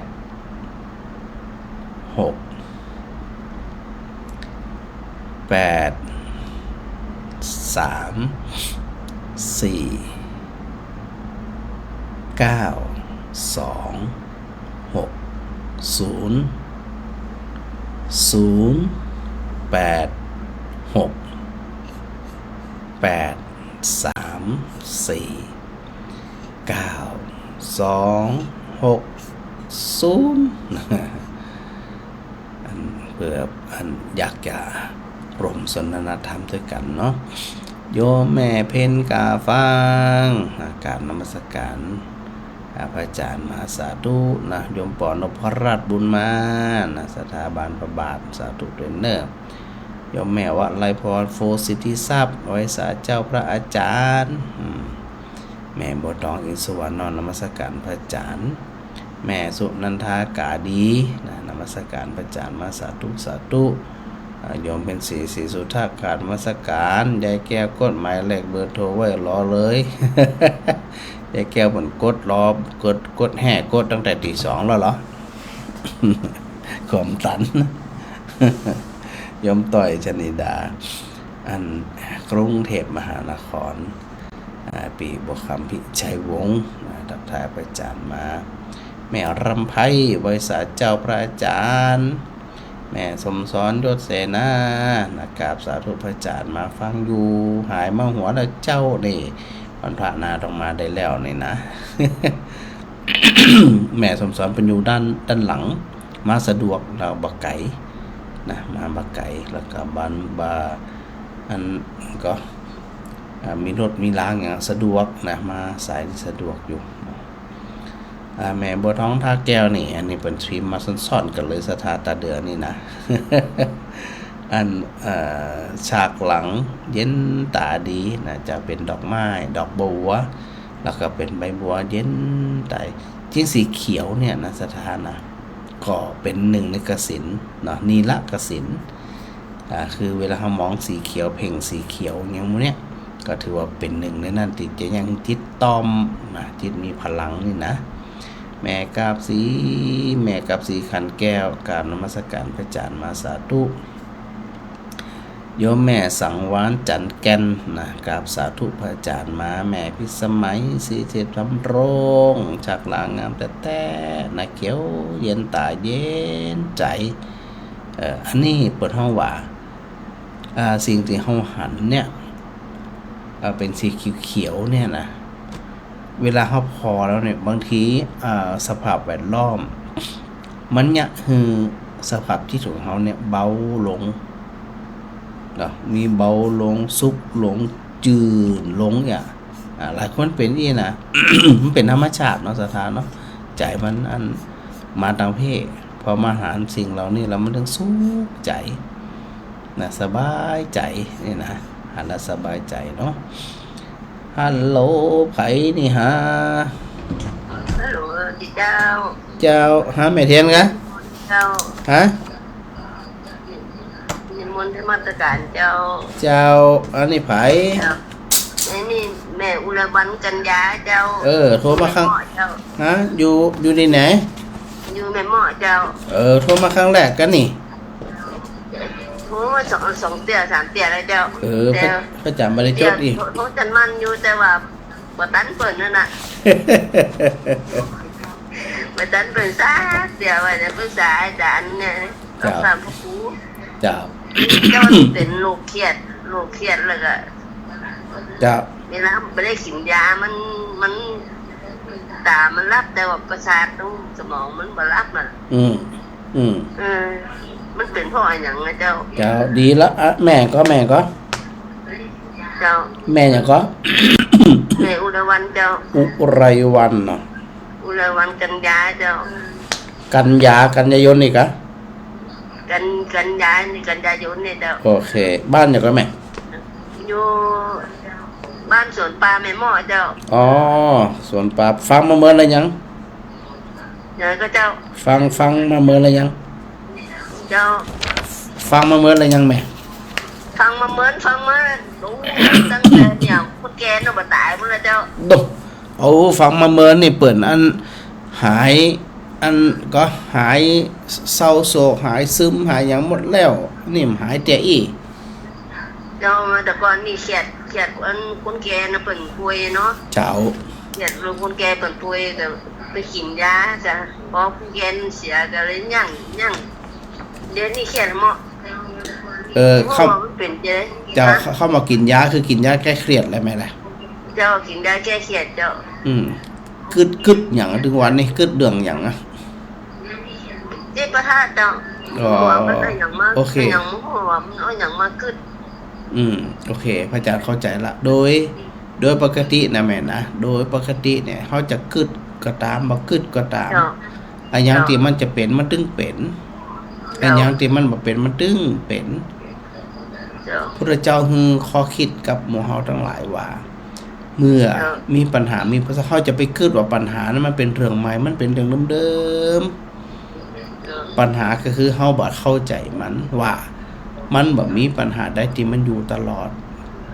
หก แปด สาม สี่ เก้า สอง หก ศูนย์ ศูนย์ แปด หก แปด สาม สี่ เก้า สอง หก ศูนย์ อันเปื้ออันอยากจะร่วมสนทนาธรรมตวยกั๋นเนาะ โยมแม่เพ็ญกาฟัง อ่า กราบนมัสก๋าน อ่า พระอาจ๋ารย์มหาสาธุนะ โยมป๋อนพรัตน์บุญมานะ ศรัทธาบ้านพระบาท สาธุตวยเน่อ โยมแม่วลัยพร โฟสิทธิทรัพย์ ไหว้สาเจ้าพระอาจ๋ารย์ อืม แม่บัวทอง อินทร์สุวรรณ น้อมนมัสก๋านพระอาจ๋ารย์ แม่สุนันทากาดีนะ นมัสก๋านพระอาจ๋ารย์มา สาธุ สาธุ อ่า โยมเพ็ญศรี ศรีสุทธา กราบนมัสก๋าน ยายแก้ว กดหมายเลขเบอร์โทรไว้รอเลย ยายแก้วเปิ้นกดรอ กด กดแห่ กดตั้งแต่ตี๋สองแล้วเหรอ ความตัน โยมต้อย ชนิดา อันกรุงเทพมหานคร อ่า ปี้บัวคำ พิชัยวงศ์ อ่า ตักทายพระอาจ๋ารย์มา แม่รำไพ ไหว้สาเจ้าพระอาจ๋ารย์ แม่สมสร ยศเสนา นะ กราบสาธุพระอาจ๋ารย์ มาฟังอยู่ หายเมาหัวแล้วเจ้านี่ วันพระนาต้องมาได้แล้วนี่นะ แม่สมสรเปิ้นอยู่ด้าน ด้านหลัง มาสะดวก แล้วบ่ไกลนะ มาบ่ไกล แล้วก็บ้านบ่า อันก็ อ่า มีรถมีลางอย่างสะดวกนะ มาสายนี้สะดวกอยู่ อ่า แม่บัวทอง ท่าแก้วนี่ อันนี้เปิ้นพิมพ์มาซ้อนๆ กั๋นเลย ศรัทธาต๋าเดือนี่นะ อัน เอ่อ ฉากหลังเย็นต๋าดีนะ จะเป๋นดอกไม้ ดอกบัว แล้วก็เป๋นใบบัวเย็นต๋า ยิ่งสีเขียวเนี่ยนะ ศรัทธานะ ก็เป๋นนึ่งในกสิณเนาะ นีลกสิณ อ่า คือเวลาเฮามองสีเขียว เพ่งสีเขียวอย่างหมู่เนี้ย ก็ถือว่าเป๋นนึ่งในนั้นตี้จะยังจิตต่อมนะ จิตมีพลังนี่นะ แม่กาบสี แม่กาบสี ขันแก้ว กราบนมัสก๋านพระอาจ๋ารย์มา สาธุ โยมแม่สังวาลย์ จันทน์แก่นนะ กราบสาธุพระอาจ๋ารย์มา แม่พิสมัย ศรีเทพสำโรง ฉากหลังงามแต๊ๆ นะ เขียวเย็นต๋าเย็นใจ๋ เอ่อ อันนี้เปิ้นฮ้องว่า อ่า สิ่งตี้เฮาหันเนี่ย อ่า เป๋นสีเขียวๆ เนี่ยนะ เวลาเฮาผ่อแล้วเนี่ย บางที อ่า สภาพแวดล้อม มันเยียะหื้อสภาพจิตของเฮาเนี่ยเบาลงเนาะ มีเบาลง สุขลง จื้นลงเนี่ย อ่า หลายคนเป๋นอี้นะ มันเป๋นธรรมชาติเนาะ ศรัทธาเนาะ ใจ๋มันอันมาตางเพศ พอมาหันสิ่งเหล่านี้แล้วมันถึงสุขใจ๋นะ สบายใจ๋นี่นะ หันแล้วสบายใจ๋เนาะ ฮัลโหล ใผนี่ฮะ ฮัลโหล เจ้า เจ้า ฮะ แม่เทียนกะ เจ้า ฮะ นิมนต์นมัสการเจ้า เจ้า อันนี้ใผ เจ้า ไอ้นี่แม่อุไรวรรณ กัญญาเจ้า เออ โทรมาครั้ง แม่เมาะเจ้า ฮะ อยู่ อยู่ที่ไหน อยู่แม่เมาะเจ้า เออ โทรมาครั้งแรกกั๋นนี่ โทรมาสอง สองเตื้อสามเตื้อแล้วเจ้า เออ แต่ พระ พระอาจารย์บ่ได้จดอีก โทร โทรจันมันอยู่ แต่ว่าบ่ตันเปิ้นนั่นน่ะ บ่ตันเปิ้นสักเตื้อ ว่าจะปรึกษาอาจารย์เนี่ย เจ้า ต้องถามพระครู เจ้า เจ้าเป๋นโรคเครียด โรคเครียดแล้วก็ เจ้า เวลาบ่ได้กิ๋นยามัน มัน ต๋ามันหลับ แต่ว่าประสาทตรงสมองมันบ่หลับน่ะ อืม อืม เออ มันเป๋นเพราะอะหยังนะเจ้า เจ้า ดีละ อ่ะ แม่ก็ แม่ก็ เจ้า แม่หยังก็ แม่อุไรวรรณเจ้า อุไรวรรณเนาะ อุไรวรรณ กัญญาเจ้า กัญญา กันยายนนี่กะ กัน กันยานี่ กันยายนนี่เจ้า โอเค บ้านหยังก็แม่ อยู่บ้านสวนปาแม่เมาะเจ้า อ๋อ สวนปา ฟังมาเมินแล้วยัง ยังก็เจ้า ฟัง ฟังมาเมินแล้วยัง เจ้า ฟังมาเมินแล้วยังแม่ ฟังมาเมิน ฟังมา โอ้ ตั้งแต่เนี่ย คนแก่เนาะ บ่ต๋ายพุ้นละเจ้า โด โอ้ ฟังมาเมินนี่เปิ้นอันหาย อันก็หายเศร้าโศก หายซึม หายหยังหมดแล้ว นี่มันหายเตื้ออี้ เจ้า แต่ก่อนนี่เครียด เครียด อันคนแก่น่ะเปิ้นป่วยเนาะ เจ้า เครียดเรื่องคนแก่เปิ้นป่วย ก็ไปกิ๋นยาจ้ะ พอคนแก่เสียก็เลยยั้ง ยั้ง เดี๋ยวนี้เครียดหมด เออ เพราะว่ามันเป๋นเจ้า เจ้า ฮะ เข้ามากิ๋นยา คือกิ๋นยาแก้เครียดแล้วแม่ล่ะ เจ้า กิ๋นยาแก้เครียดเจ้า อืม กึ๊ด กึ๊ดหยัง ตึงวันนี้กึ๊ดเรื่องหยังอะ จิตประทะเจ้า อ๋อ หัวมันเอาหยังมา โอเค เอาหยังมาหัว มันเอาหยังมากึ๊ด อืม โอเค พระอาจารย์เข้าใจ๋ละ โดย โดยปกตินะแม่นะ โดยปกติเนี่ย เฮาจะกึ๊ดก็ต๋าม บ่กึ๊ดก็ต๋าม เจ้า อะหยัง เจ้า ตี้มันจะเป๋น มันตึงเป๋น เจ้า อะหยังตี้มันบ่เป๋น มันตึงเป๋น เจ้า พุทธเจ้าหื้อข้อกึ๊ดกับหมู่เฮาตังหลายว่า เมื่อ เจ้า มีปัญหา มีปัญหา เฮาจะไปกึ๊ดว่าปัญหานั้นมันเป๋นเรื่องใหม่ มันเป๋นเรื่องเดิมๆ เจ้า ปัญหาก็คือเฮาบ่เข้าใจ๋มัน ว่ามันบ่มีปัญหาใดตี้มันอยู่ตลอด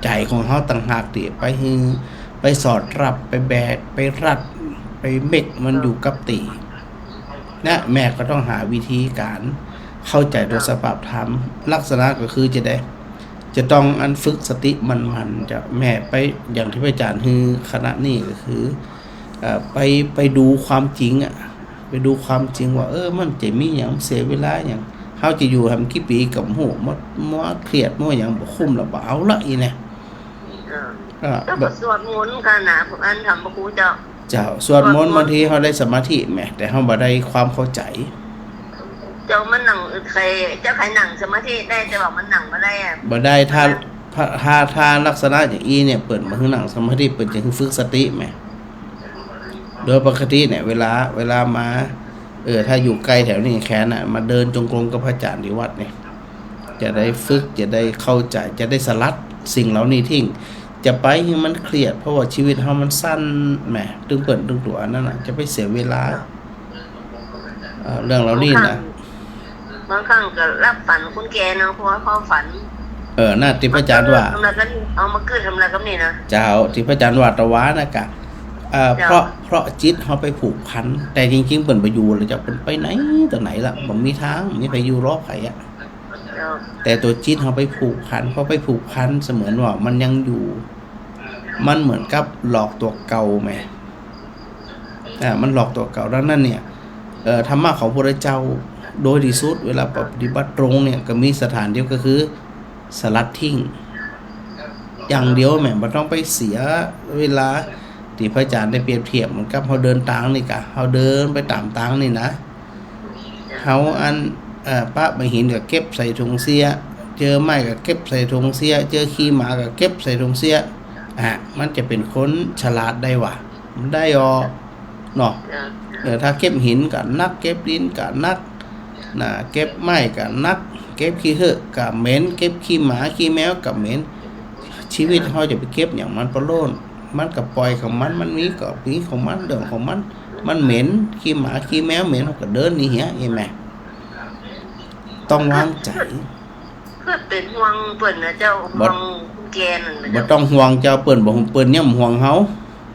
ใจ๋ของเฮาต่างหากตี้ไปหื้อ ไปสอดรับ ไปแบก ไปรัด ไปเม็กมันอยู่กับตี้ นะ แม่ก็ต้องหาวิธีก๋านเข้าใจ๋โดยสภาพธรรม ลักษณะก็คือจะได้ จะต้องอันฝึกสติหมั่นๆ เจ้า แม่ไป อย่างตี้พระอาจารย์หื้อคณะนี้ก็คือ เอ่อ ไป ไปดูความจริงอะ ไปดูความจริงว่า เออ มันจะมีหยังเสียเวลาหยัง เฮาจะอยู่แหมกี่ปี๋ก็บ่ฮู้ มา มาเครียด มาหยังบ่คุ้มละ บ่เอาละ อี้เนี่ย เออ อ่า ก็แบบ สวดมนต์ค่ะนะ อันถามพระครูเจ้า เจ้า สวดมนต์ สวดมนต์ บางทีเฮาได้สมาธิแหม แต่เฮาบ่ได้ความเข้าใจ๋ เจ้า มันนั่ง ใค่ เจ้าใค่นั่งสมาธิได้ แต่ว่ามันนั่งบ่ได้อะ บ่ได้ ถ้า มัน ถ้า ถ้า ถ้าลักษณะอย่างอี้เนี่ย เปิ้นบ่หื้อนั่งสมาธิ เปิ้นจะหื้อฝึกสติแหม โดยปกติเนี่ย เวลา เวลามา เออ ถ้าอยู่ใก้แถวนี้แค่นั้นน่ะ มาเดินจงกรมกับพระอาจารย์ตี้วัดเนี่ย จะได้ฝึก จะได้เข้าใจ๋ จะได้สลัดสิ่งเหล่านี้ทิ้ง จะไปหื้อมันเครียด เพราะว่าชีวิตเฮามันสั้นแหม ตึงเปิ้นตึงตั๋วอันนั้นน่ะ จะไปเสียเวลา เอ่อ เรื่องเหล่านี้นะ บางครั้ง บางครั้งก็หลับฝันคนแก่เนาะ เพราะว่าเฮาฝัน เออ น่ะ ตี้พระอาจารย์ว่า ทำอะไรกัน เอามากึ๊ดทำอะไรกันนี่นะ เจ้า ตี้พระอาจารย์ว่าตะวานะกะ เอ่อ เจ้า เพราะ เพราะจิตเฮาไปผูกพัน แต่จริงๆ เปิ้นบ่อยู่แล้วเจ้า เปิ้นไปไหนต่อไหนละ บ่มีตาง บ่มีใผอยู่รอบใผอะ เจ้า แต่ตั๋วจิตเฮาไปผูกพัน พอไปผูกพัน เสมือนว่ามันยังอยู่ มันเหมือนกับหลอกตั๋วเก่าแหม อ่า มันหลอกตั๋วเก่า ดังนั้นเนี่ย เอ่อ ธรรมะของพระพุทธเจ้า โดยตี้สุด เวลาปฏิบัติตรงเนี่ย ก็มีสถานเดียว ก็คือสลัดทิ้ง อย่างเดียวแหม บ่ต้องไปเสียเวลา ตี้พระอาจารย์ได้เปรียบเทียบเหมือนกับเฮาเดินตางนี่กะ เฮาเดินไปต๋ามตางนี่นะ เฮาอัน เอ่อ ปะบ่าหินก็เก็บใส่ถุงเสี้ย เจอไม้ก็เก็บใส่ถุงเสี้ย เจอขี้หมาก็เก็บใส่ถุงเสี้ย อ่ะ มันจะเป๋นคนฉลาดได้หวา มันได้ออก เนาะ เออ ถ้าเก็บหินก็หนัก เก็บดินก็หนัก นะ เก็บไม้ก็หนัก เก็บขี้เหื้อก็เหม็น เก็บขี้หมาขี้แมวก็เหม็น ชีวิตเฮาจะไปเก็บหยังมันปะโล่น มันก็ป่อยของมัน มันมีก็มีของมัน เรื่องของมัน มันเหม็น ขี้หมาขี้แมวเหม็น เฮาก็เดินหนีเหีย เห็นไหม ต้องวางใจ๋ เปิ้นเป๋นห่วงเปิ้นนะเจ้า บ่ ห่วงแก่นั่นนะ บ่ เจ้า ต้องห่วงเจ้า เปิ้นบ่ เปิ้นยังบ่ห่วงเฮา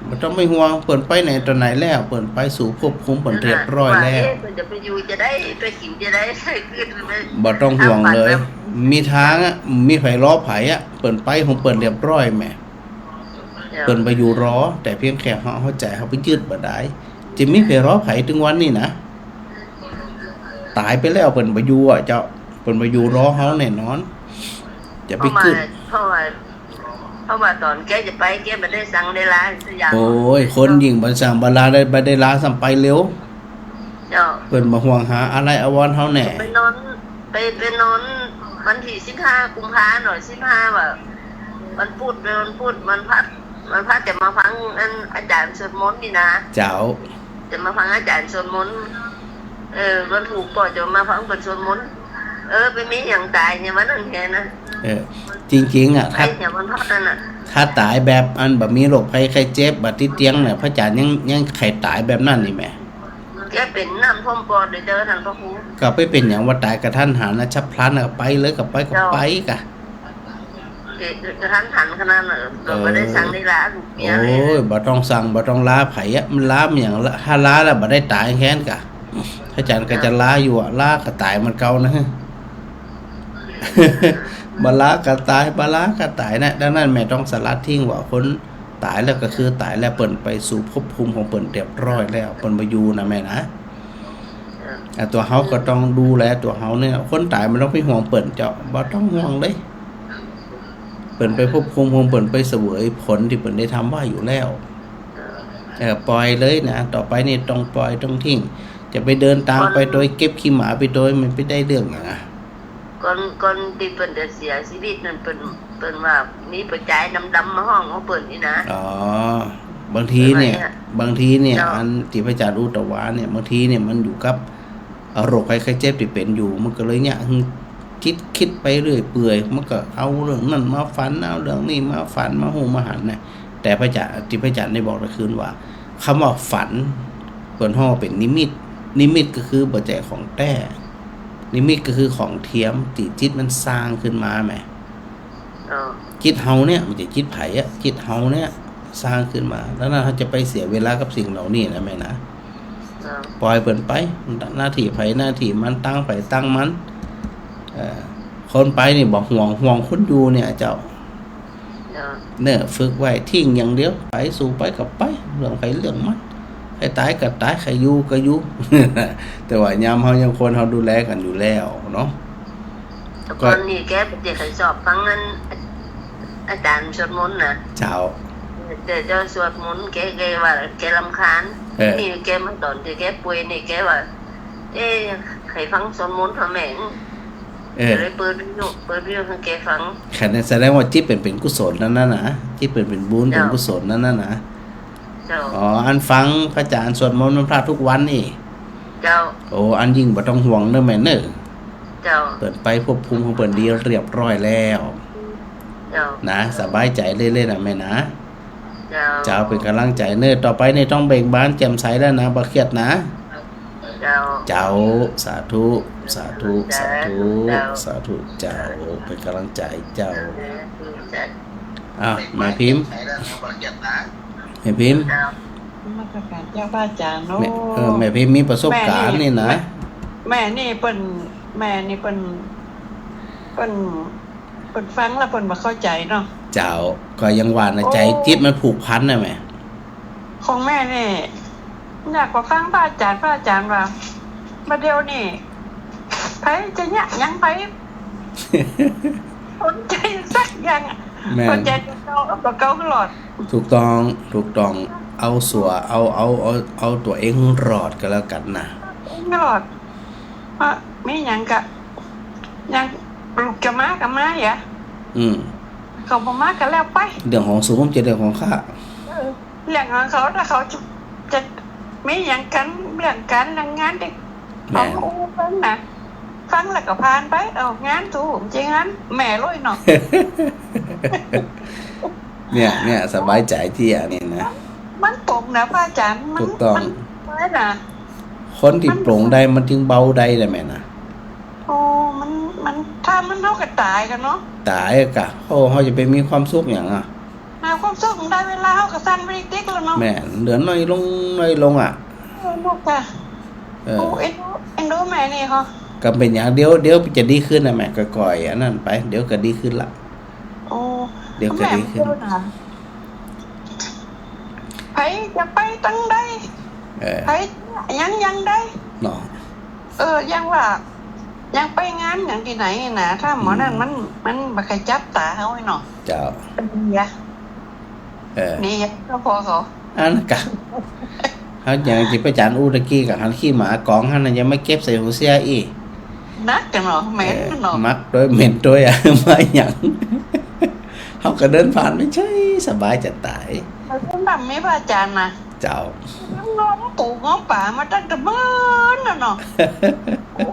บ่ต้องไปห่วง เปิ้นไปไหนต่อไหนแล้ว เปิ้นไปสู่ภพภูมิเปิ้นเรียบร้อยแล้ว ว่าเอ๊ะ เปิ้นจะไปอยู่จะได้ ไปกิ๋นจะได้ ใส่ขึ้นไป บ่ต้องห่วงเลย หาปันนะ มีตางอะ มีใผรอใผอะ เปิ้นไปของเปิ้นเรียบร้อยแหม เจ้า เปิ้นบ่อยู่รอ แต่เพียงแค่เฮาเอาใจ๋เฮาไปยึดบ่ได้ จะมีใผรอใผตึงวันนี้นะ ต๋ายไปแล้วเปิ้นบ่อยู่อะเจ้า เปิ้นบ่อยู่รอเฮาแน่นอน จะไปกึ๊ด เพราะว่า เพราะว่า เพราะว่าต๋อนแกจะไปแกบ่ได้สั่งได้ลาสักอย่าง โอ้ย คนยิ่งบ่สั่งบ่ลาได้ บ่ได้ลาซ้ำไปเร็ว เจ้า เปิ้นบ่ห่วงหาอะไรอาวรณ์เฮาแน่ ไปนอน ไป ไปนอนวันตี้สิบห้ากุมภาเนาะ สิบห้าว่า วันพุธ เป็นวันพุธ วันพฤหัส วันพฤหัสจะมาฟังอันอาจ๋ารย์สวดมนต์นี่นะ เจ้า จะมาฟังอาจ๋ารย์สวดมนต์ เออ วันศุกร์ก็จะมาฟังเปิ้นสวดมนต์ เออ ไปมีหยังต๋ายเนี่ยวันนั้นแท้นะ เออ จริงๆ อะ ไป ถ้า เนี่ยวันพฤหัสนั่นน่ะ ถ้าต๋ายแบบอันบ่มีโรคภัยไข้เจ็บ บ่ติดเตียงเนี่ย พระอาจ๋ารย์ยัง ยังใค่ต๋ายแบบนั้นนี่แหม แกเป๋นน้ำท่วมปอดเลยเจ้า ท่านพระครู ก็ไปเป๋นหยังว่าต๋ายกะทันหันนะ ฉับพลันนะ ไปเลย ก็ไป ก็ไปกะ เจ้า เป๋นกะทันหันขนาดนั้น เออ ก็บ่ได้สั่งได้ลาลูกเมียเลย โอ้ย บ่ต้องสั่ง บ่ต้องลาใผอะ มันลามันหยังละ ถ้าลาแล้วบ่ได้ต๋ายแค้นกะ พระอาจ๋ารย์ก็จะลาอยู่อะ ลาก็ต๋ายเหมือนเก่านะ บ่ลาก็ต๋าย บ่ลาก็ต๋ายนะ ดังนั้นแม่ต้องสลัดทิ้งว่าคนต๋ายแล้วก็คือต๋ายแล้ว เปิ้นไปสู่ภพภูมิของเปิ้นเรียบร้อยแล้ว เปิ้นบ่อยู่นะแม่นะ อ่ะ ตั๋วเฮาก็ต้องดูแลตั๋วเฮาเนี่ย คนต๋ายบ่ต้องไปห่วงเปิ้นเจ้า บ่ต้องห่วงเลย เปิ้นไปภพภูมิของเปิ้น ไปเสวยผลตี้เปิ้นได้ทำไว้อยู่แล้ว เออ ปล่อยเลยนะ ต่อไปนี่ต้องปล่อยต้องทิ้ง จะไปเดินตางไปโดยเก็บขี้หมาไปโดย มันไปได้เรื่องหยังอะ ก่อน ก่อนตี้เปิ้นจะเสียชีวิตนั่น เปิ้น เปิ้นว่ามีป้อจายดำๆ มาฮ้องของเปิ้นนี่นะ อ๋อ บางทีเนี่ย เปิ้นว่าเนี่ย บางทีเนี่ย เจ้า อันตี้พระอาจ๋ารย์อุตวาเนี่ย บางทีเนี่ยมันอยู่กับ โรคภัยไข้เจ็บตี้เป๋นอยู่ มันก็เลยเนี่ย คิด คิดไปเรื่อยเปื่อย มันก็เอาเรื่องนั้นมาฝัน เอาเรื่องนี้มาฝัน มาฮู้มาหันนะ แต่พระอาจ๋ารย์ ตี้พระอาจ๋ารย์ได้บอกตะคืนว่า กำว่าฝัน เปิ้นฮ้องเป๋นนิมิต นิมิตก็คือบ่ใจ้ของแต๊ นิมิตก็คือของเทียม ตี้จิตมันสร้างขึ้นมาแหม เออ จิตเฮาเนี่ย บ่ใจ้จิตใผอะ จิตเฮาเนี่ยสร้างขึ้นมา ดังนั้นเฮาจะไปเสียเวลากับสิ่งเหล่านี้นะแม่นะ เออ ปล่อยเปิ้นไป หน้าตี้ใผหน้าตี้มัน ตางใผตางมัน เอ่อ คนไปนี่บ่ห่วง ห่วงคนอยู่เนี่ยเจ้า เจ้า เนี่ย ฝึกไว้ ทิ้งอย่างเดียว ใผสู่ไปก็ไป เรื่องใผเรื่องมัน ใผต๋ายก็ต๋าย ใผอยู่ก็อยู่ แต่ว่ายามเฮายังคน เฮาดูแลกั๋นอยู่แล้วเนาะ แต่ก่อนนี่แกเป๋นเด็กใค่ชอบฟังอัน อาจ๋ารย์สวดมนต์นะ เจ้า แต่เจ้าสวดมนต์แก แกว่าแกรำคาญ เออ นี่แกมาต๋อนตี้แกป่วยนี่แกว่า เอ๊ะ ใค่ฟังสวดมนต์เถาะแม่ เออ ก็เลยเปิดวิทยุ เปิดวิทยุหื้อแกฟัง แค่นั้นแสดงว่าจิตเปิ้นเป๋นกุศลนั่นน่ะนะ จิตเปิ้นเป๋นบุญ เจ้า เป๋นกุศลนั่นน่ะนะ เจ้า อ๋อ อันฟังพระอาจ๋ารย์สวดมนต์วันพระทุกวันนี่ เจ้า โอ้ อันยิ่งบ่ต้องห่วงเน่อแม่เน่อ เจ้า เปิ้นไปภพภูมิของเปิ้นดีเรียบร้อยแล้ว เจ้า นะ สบายใจ๋เล่นๆ นะแม่นะ เจ้า เจ้า เป๋นก๋ำลังใจ๋เน่อ ต่อไปนี่ต้องเบิกบานแจ่มใสแล้วนะ บ่เครียดนะ เจ้า เจ้า สาธุ สาธุ สาธุ เจ้า สาธุ เจ้า เป๋นก๋ำลังใจ๋เจ้า สาธุ เจ้า อ้าว แม่พิมพ์ แม่พิมพ์ เจ้า นมัสการเจ้าพระอาจ๋ารย์เนาะ แม่ เออ แม่พิมพ์มีประสบการณ์นี่นะ แม่ แม่นี่เปิ้น แม่นี่เปิ้น เปิ้น เปิ้นฟังแล้วเปิ้นบ่เข้าใจ๋เนาะ เจ้า ก็ยังว่านะ โอ้ ใจ๋จิตมันผูกพันนะแม่ ของแม่นี่ อยากว่าฟังพระอาจ๋ารย์ พระอาจ๋ารย์ว่า บ่าเดี่ยวนี้ ใผจะเยียะหยัง ใผสนใจ๋สักอย่างอะ แม่น สนใจ๋ตั๋วเก่า ตั๋วเก่าตลอด ถูกต้อง ถูกต้อง เอาสั่ว เอา เอา เอา เอาตั๋วเองรอดก็แล้วกั๋นนะ เองรอด ว่ามีหยังกะ หยังลูกจะมาก็มาเหีย อืม เขาบ่มาก็แล้วไป เรื่องของสู จะเรื่องของข้า เออ เรื่องของเขา ถ้าเขาจะ จะมีหยังกั๋น เรื่องก๋านเรื่องงานเด็ก แม่น เขาบ่อู้กั๋นนะ ฟังแล้วก็ผ่านไป เอางานตู้ บ่ใจ้งานแม่เลยเนาะ เนี่ย เนี่ย สบายใจ๋ตี้อันนี้นะ มันป๋งนะพระอาจ๋ารย์ มัน ถูกต้อง มัน มันนะ คนตี้ป๋งได้มันจึงเบาได้แหละแม่นะ โอ้ มัน มัน ถ้ามันเฮาก็ต๋ายกั๋นเนาะ ต๋ายกะ โอ้ เฮาจะไปมีความสุขหยังอะ หาความสุขได้เวลาเฮาก็สั้นไปติ๊กๆ แล้วเนาะ แม่น เหลือน้อยลง น้อยลงอะ เออ ลูกจ้ะ เออ โอ้ เอ็นดู เอ็นดูแม่นี่เหรอ ก็เป๋นอย่างเดียว เดี๋ยวจะดีขึ้นนะแม่ ค่อยๆ อันนั้นไป เดี๋ยวก็ดีขึ้นละ โอ้ เดี๋ยวก็ดีขึ้น แม่เดียวนะ ใผจะไปตังใด เออ ใผยัง ยังได้ เนาะ เออ ยังว่า ยังไปงานหยังตี้ไหนนะ ถ้าหมอนั่น อืม มัน มันบ่ใค่จับต๋าเฮาไอ้เนาะ เจ้า เป็นเมีย เออ นี่ก็พอเขา อันนั้นกะ เฮาอย่างตี้พระอาจ๋ารย์อู้ตะกี้กะ หันขี้หมากองหั้นน่ะ ยังบ่เก็บใส่หัวเสียอี้ นักกั๋นเนาะ เหม็นกั๋นเนาะ เออ มักตวย เหม็นตวยอะ มาหยัง เฮาก็เดินผ่านไปเฉย สบายจะต๋าย มันก็นำมีพระอาจ๋ารย์นะ เจ้า น้องปูน้องป๋ามาตั้งแต่เมินน่ะเนาะ โอ้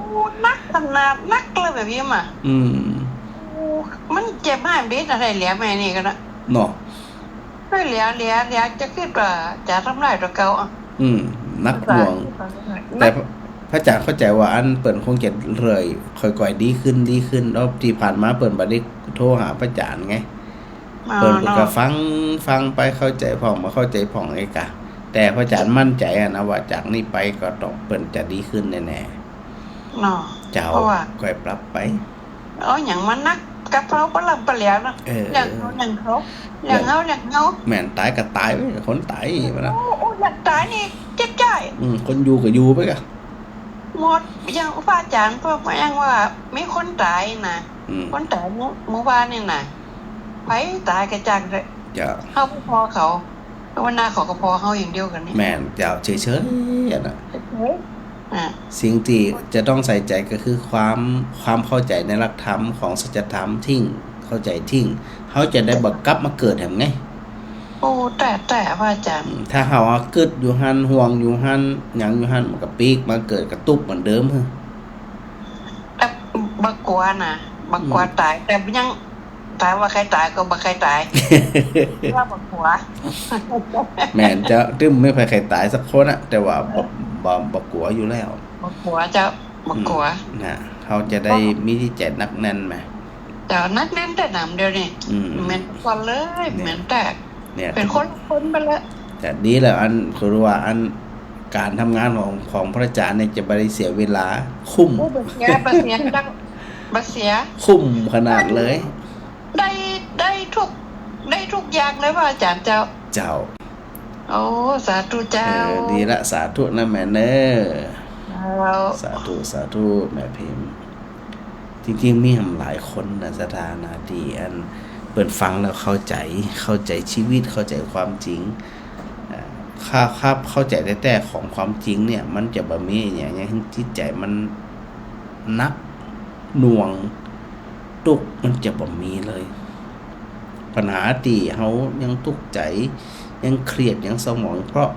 นักขนาดนักเลยแบบนี้มา อืม โอ้ มันเจ็บมาก เบสอะไรเหลียแม่นี่ก็นะ เนาะ ไม่เหลีย เหลีย เหลียจะคิดว่าจะทำลายตั๋วเก่าอะ อืม นักหน่วง ภาษา แต่พระอาจ๋ารย์เข้าใจ๋ว่าอันเปิ้นคงจะเรื่อย ค่อยๆ ดีขึ้น ดีขึ้น แล้วตี้ผ่านมาเปิ้นบ่ได้โทรหาพระอาจ๋ารย์ไง อ๋อ เปิ้น เปิ้นก็ เนาะ ฟัง ฟังไปเข้าใจ๋พ่อง บ่เข้าใจ๋พ่องไอ้กะ แต่พระอาจ๋ารย์มั่นใจ๋อะนะว่าจากนี้ไปก็ต้อง เปิ้นจะดีขึ้นแน่ๆ เนาะ เจ้า เพราะว่า ค่อยปรับไป เอาหยังมานักกับเฮาปะล่ำปะเหลียวเนาะ เออ เรื่องเขา เรื่องเขา เรื่องเขา เรื่องเขา แม่นต๋ายก็ต๋ายไป คนต๋ายไปนะ โอ้ โอ้ อย่างต๋ายนี่เจ็บใจ๋ อืม คนอยู่ก็อยู่ไปกะ หมด อย่างพระอาจ๋ารย์พวกมาอ้างว่ามีคนต๋ายนะ อืม คนต๋ายหมู่ หมู่บ้านนี่นะ ใผต๋ายกะจ้างเถอะ เจ้า เฮาบ่ผ่อเขา วันหน้าเขาก็ผ่อเฮาอย่างเดียวกั๋นนี่ แม่นเจ้า เฉยๆ อะนะ เฉยๆ อ่ะ สิ่งตี้จะต้องใส่ใจ๋ก็คือความ ความเข้าใจ๋ในหลักธรรมของสัจธรรม ทิ้ง เข้าใจ๋ทิ้ง เฮาจะได้บ่กลับมาเกิดแหมไง โอ้ แต่ แต่พระอาจ๋ารย์ อืม ถ้าเฮาอะกึ๊ดอยู่หั้น ห่วงอยู่หั้น หยังอยู่หั้น มันก็ปีกมาเกิดกระตุ๊บเหมือนเดิม แต่บ่กั๋วนะ บ่กั๋ว อืม ต๋าย แต่ยัง ถามว่าใผต๋ายก็บ่ใผต๋าย ว่าบ่กั๋ว แม่นเจ้า ตึงบ่มีใผต๋ายสักคนอะ แต่ว่าบ่ บ่ บ่กั๋วอยู่แล้ว บ่กั๋วเจ้า บ่กั๋ว อืม นะ เฮาจะได้มีจิตใจ๋หนักแน่นแหม เจ้า หนักแน่นแต่หนำเดียวนี่ อืม แม่นก่อนเลย เนี่ย แม่นแต่ เนี่ย เป๋นคนละคนไปแล้ว แต่ดีแล้ว อันคือว่าอัน ก๋านทำงานของ ของพระอาจ๋ารย์เนี่ยจะบ่ได้เสียเวลา คุ้ม โอ้ บ่เสีย บ่เสีย บ่เสีย คุ้มขนาดเลย ได้ ได้ทุก ได้ทุกอย่างเลยพระอาจ๋ารย์เจ้า เจ้า โอ้ สาธุเจ้า เออ ดีละ สาธุนะแม่เนอะ เจ้า สาธุ สาธุ แม่พิมพ์ จริงๆ มีหลายคนนะ ศรัทธานะ ตี้อันเปิ้นฟังแล้วเข้าใจ๋ เข้าใจ๋ชีวิต เข้าใจ๋ความจริง อ่า ครับ ครับ เข้าใจ๋แต๊ๆ ของความจริงเนี่ย มันจะบ่มีอะหยัง หยังจิตใจ๋มันหนักหน่วง ตุ๊กข์มันจะบ่มีเลย ปัญหาตี้เฮายังตุ๊กข์ใจ๋ ยังเครียด ยังเศร้าหมอง เพราะ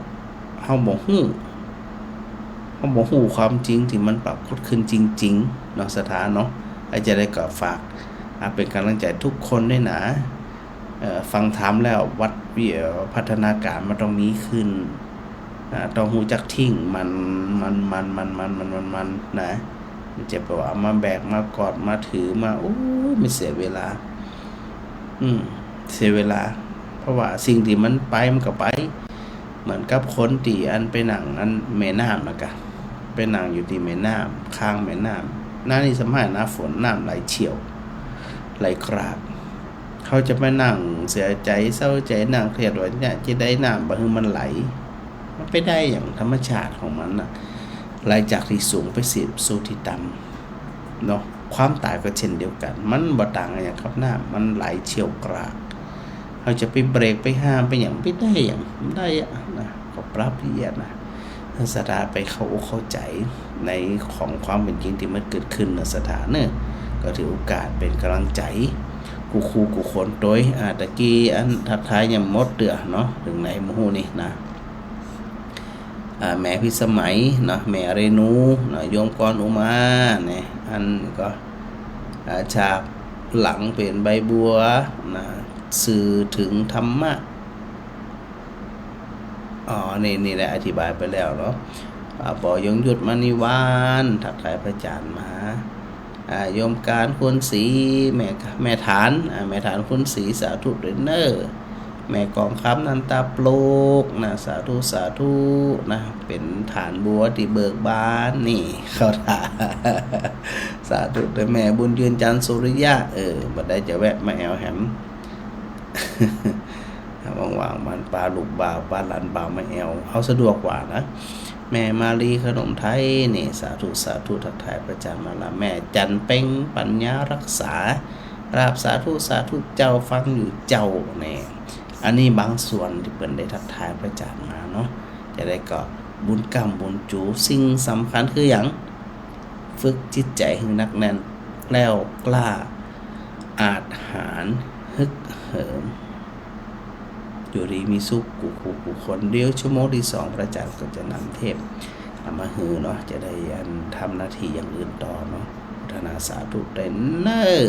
เฮาบ่ฮู้ เฮาบ่ฮู้ความจริงตี้มันปรากฏขึ้นจริงๆ เนาะ ศรัทธาเนาะ อาจจะได้ก็ฝาก อ่า เป๋นก๋ำลังใจ๋ทุกคนด้วยนะ เอ่อ ฟังธรรมแล้ววัด เอ่อ พัฒนาก๋านมันต้องมีขึ้น อ่า ต้องฮู้จักทิ้งมัน มัน มัน นะ มันจะไปว่าเอามาแบก มากอด มาถือ มา โอ้ย มันเสียเวลา อืม เสียเวลา เพราะว่าสิ่งตี้มันไปมันก็ไป เหมือนกับคนตี้อันไปนั่งอันแม่น้ำนะกะ ไปนั่งอยู่ตี้แม่น้ำ ข้างแม่น้ำ หน้านี้สมัยหน้าฝนน้ำไหลเชี่ยว ไหลกราก เขาจะไปนั่งเสียใจ๋ เศร้าใจ๋ นั่งเครียดว่าเนี่ยจะได้น้ำบ่หื้อมันไหล มันไปได้หยัง ธรรมชาติของมันน่ะ ไหลจากตี้สูงไปสิ สู่ตี้ต่ำ เนาะ ความต๋ายก็เช่นเดียวกั๋น มันบ่ต่างอะหยังกับน้ำ มันไหลเชี่ยวกราก เฮาจะไปเบรก ไปห้าม ไปหยัง ไปได้หยัง บ่ได้อะนะ ก็ปรับเยียะนะ ศรัทธาไปเข้าอกเข้าใจ๋ในของความเป๋นจริงตี้มันเกิดขึ้นนะ ศรัทธาเนอะ ก็ถือโอกาสเป๋นก๋ำลังใจ๋กู้คู่กู้คนตวย อ่า ตะกี้อันทักทายยังบ่หมดเตื้อเนาะ เถิงไหนบ่ฮู้นี่นะ อ่า แม่พิสมัยเนาะ แม่เรนูเนาะ โยมกรอุมาเนี่ย อันก็ อ่า ฉากหลังเป๋นใบบัวนะ สื่อเถิงธรรมะ อ๋อ นี่ นี่แหละอธิบายไปแล้วเนาะ อ่า ปอยงยุทธ มณีวรรณ ทักทายพระอาจ๋ารย์มา อ่า โยมการ คุณศรี แม่ แม่ฐาน อ่า แม่ฐาน คุณศรี สาธุด้วยเน่อ แม่กองคำ นันตาปลุกนะ สาธุ สาธุนะ เป๋นฐานบัวตี้เบิกบานนี่ เข้าท่า สาธุด้วย แม่บุญยืน จันทร์สุริยะ เออ บ่ได้จะแวะมาแอวแหม ว่างๆ มันปาลูกบ่าว ปาหลานบ่าวมาแอว เอาสะดวกกว่านะ แม่มาลี ขนมไทยนี่ สาธุ สาธุ ทักทายพระอาจ๋ารย์มาละ แม่จันเพ็ง ปัญญารักษา กราบสาธุ สาธุเจ้า ฟังอยู่เจ้า นี่ อันนี้บางส่วนตี้เปิ้นได้ทักทายพระอาจ๋ารย์มาเนาะ จะได้ก็บุญก้ำบุญจู๋ สิ่งสำคัญคือหยัง ฝึกจิตใจ๋หื้อหนักแน่น แกล้วกล้า อาจหาญ ฮึกเหิม อยู่ดีมีสุขกู้คู่กู้คน เดี๋ยวชั่วโมงตี้สองพระอาจ๋ารย์ก็จะนำเทศน์เอามาหื้อเนาะ จะได้อันทำหน้าตี้อย่างอื่นต่อเนาะ อนุโมทนาสาธุด้วยเน่อ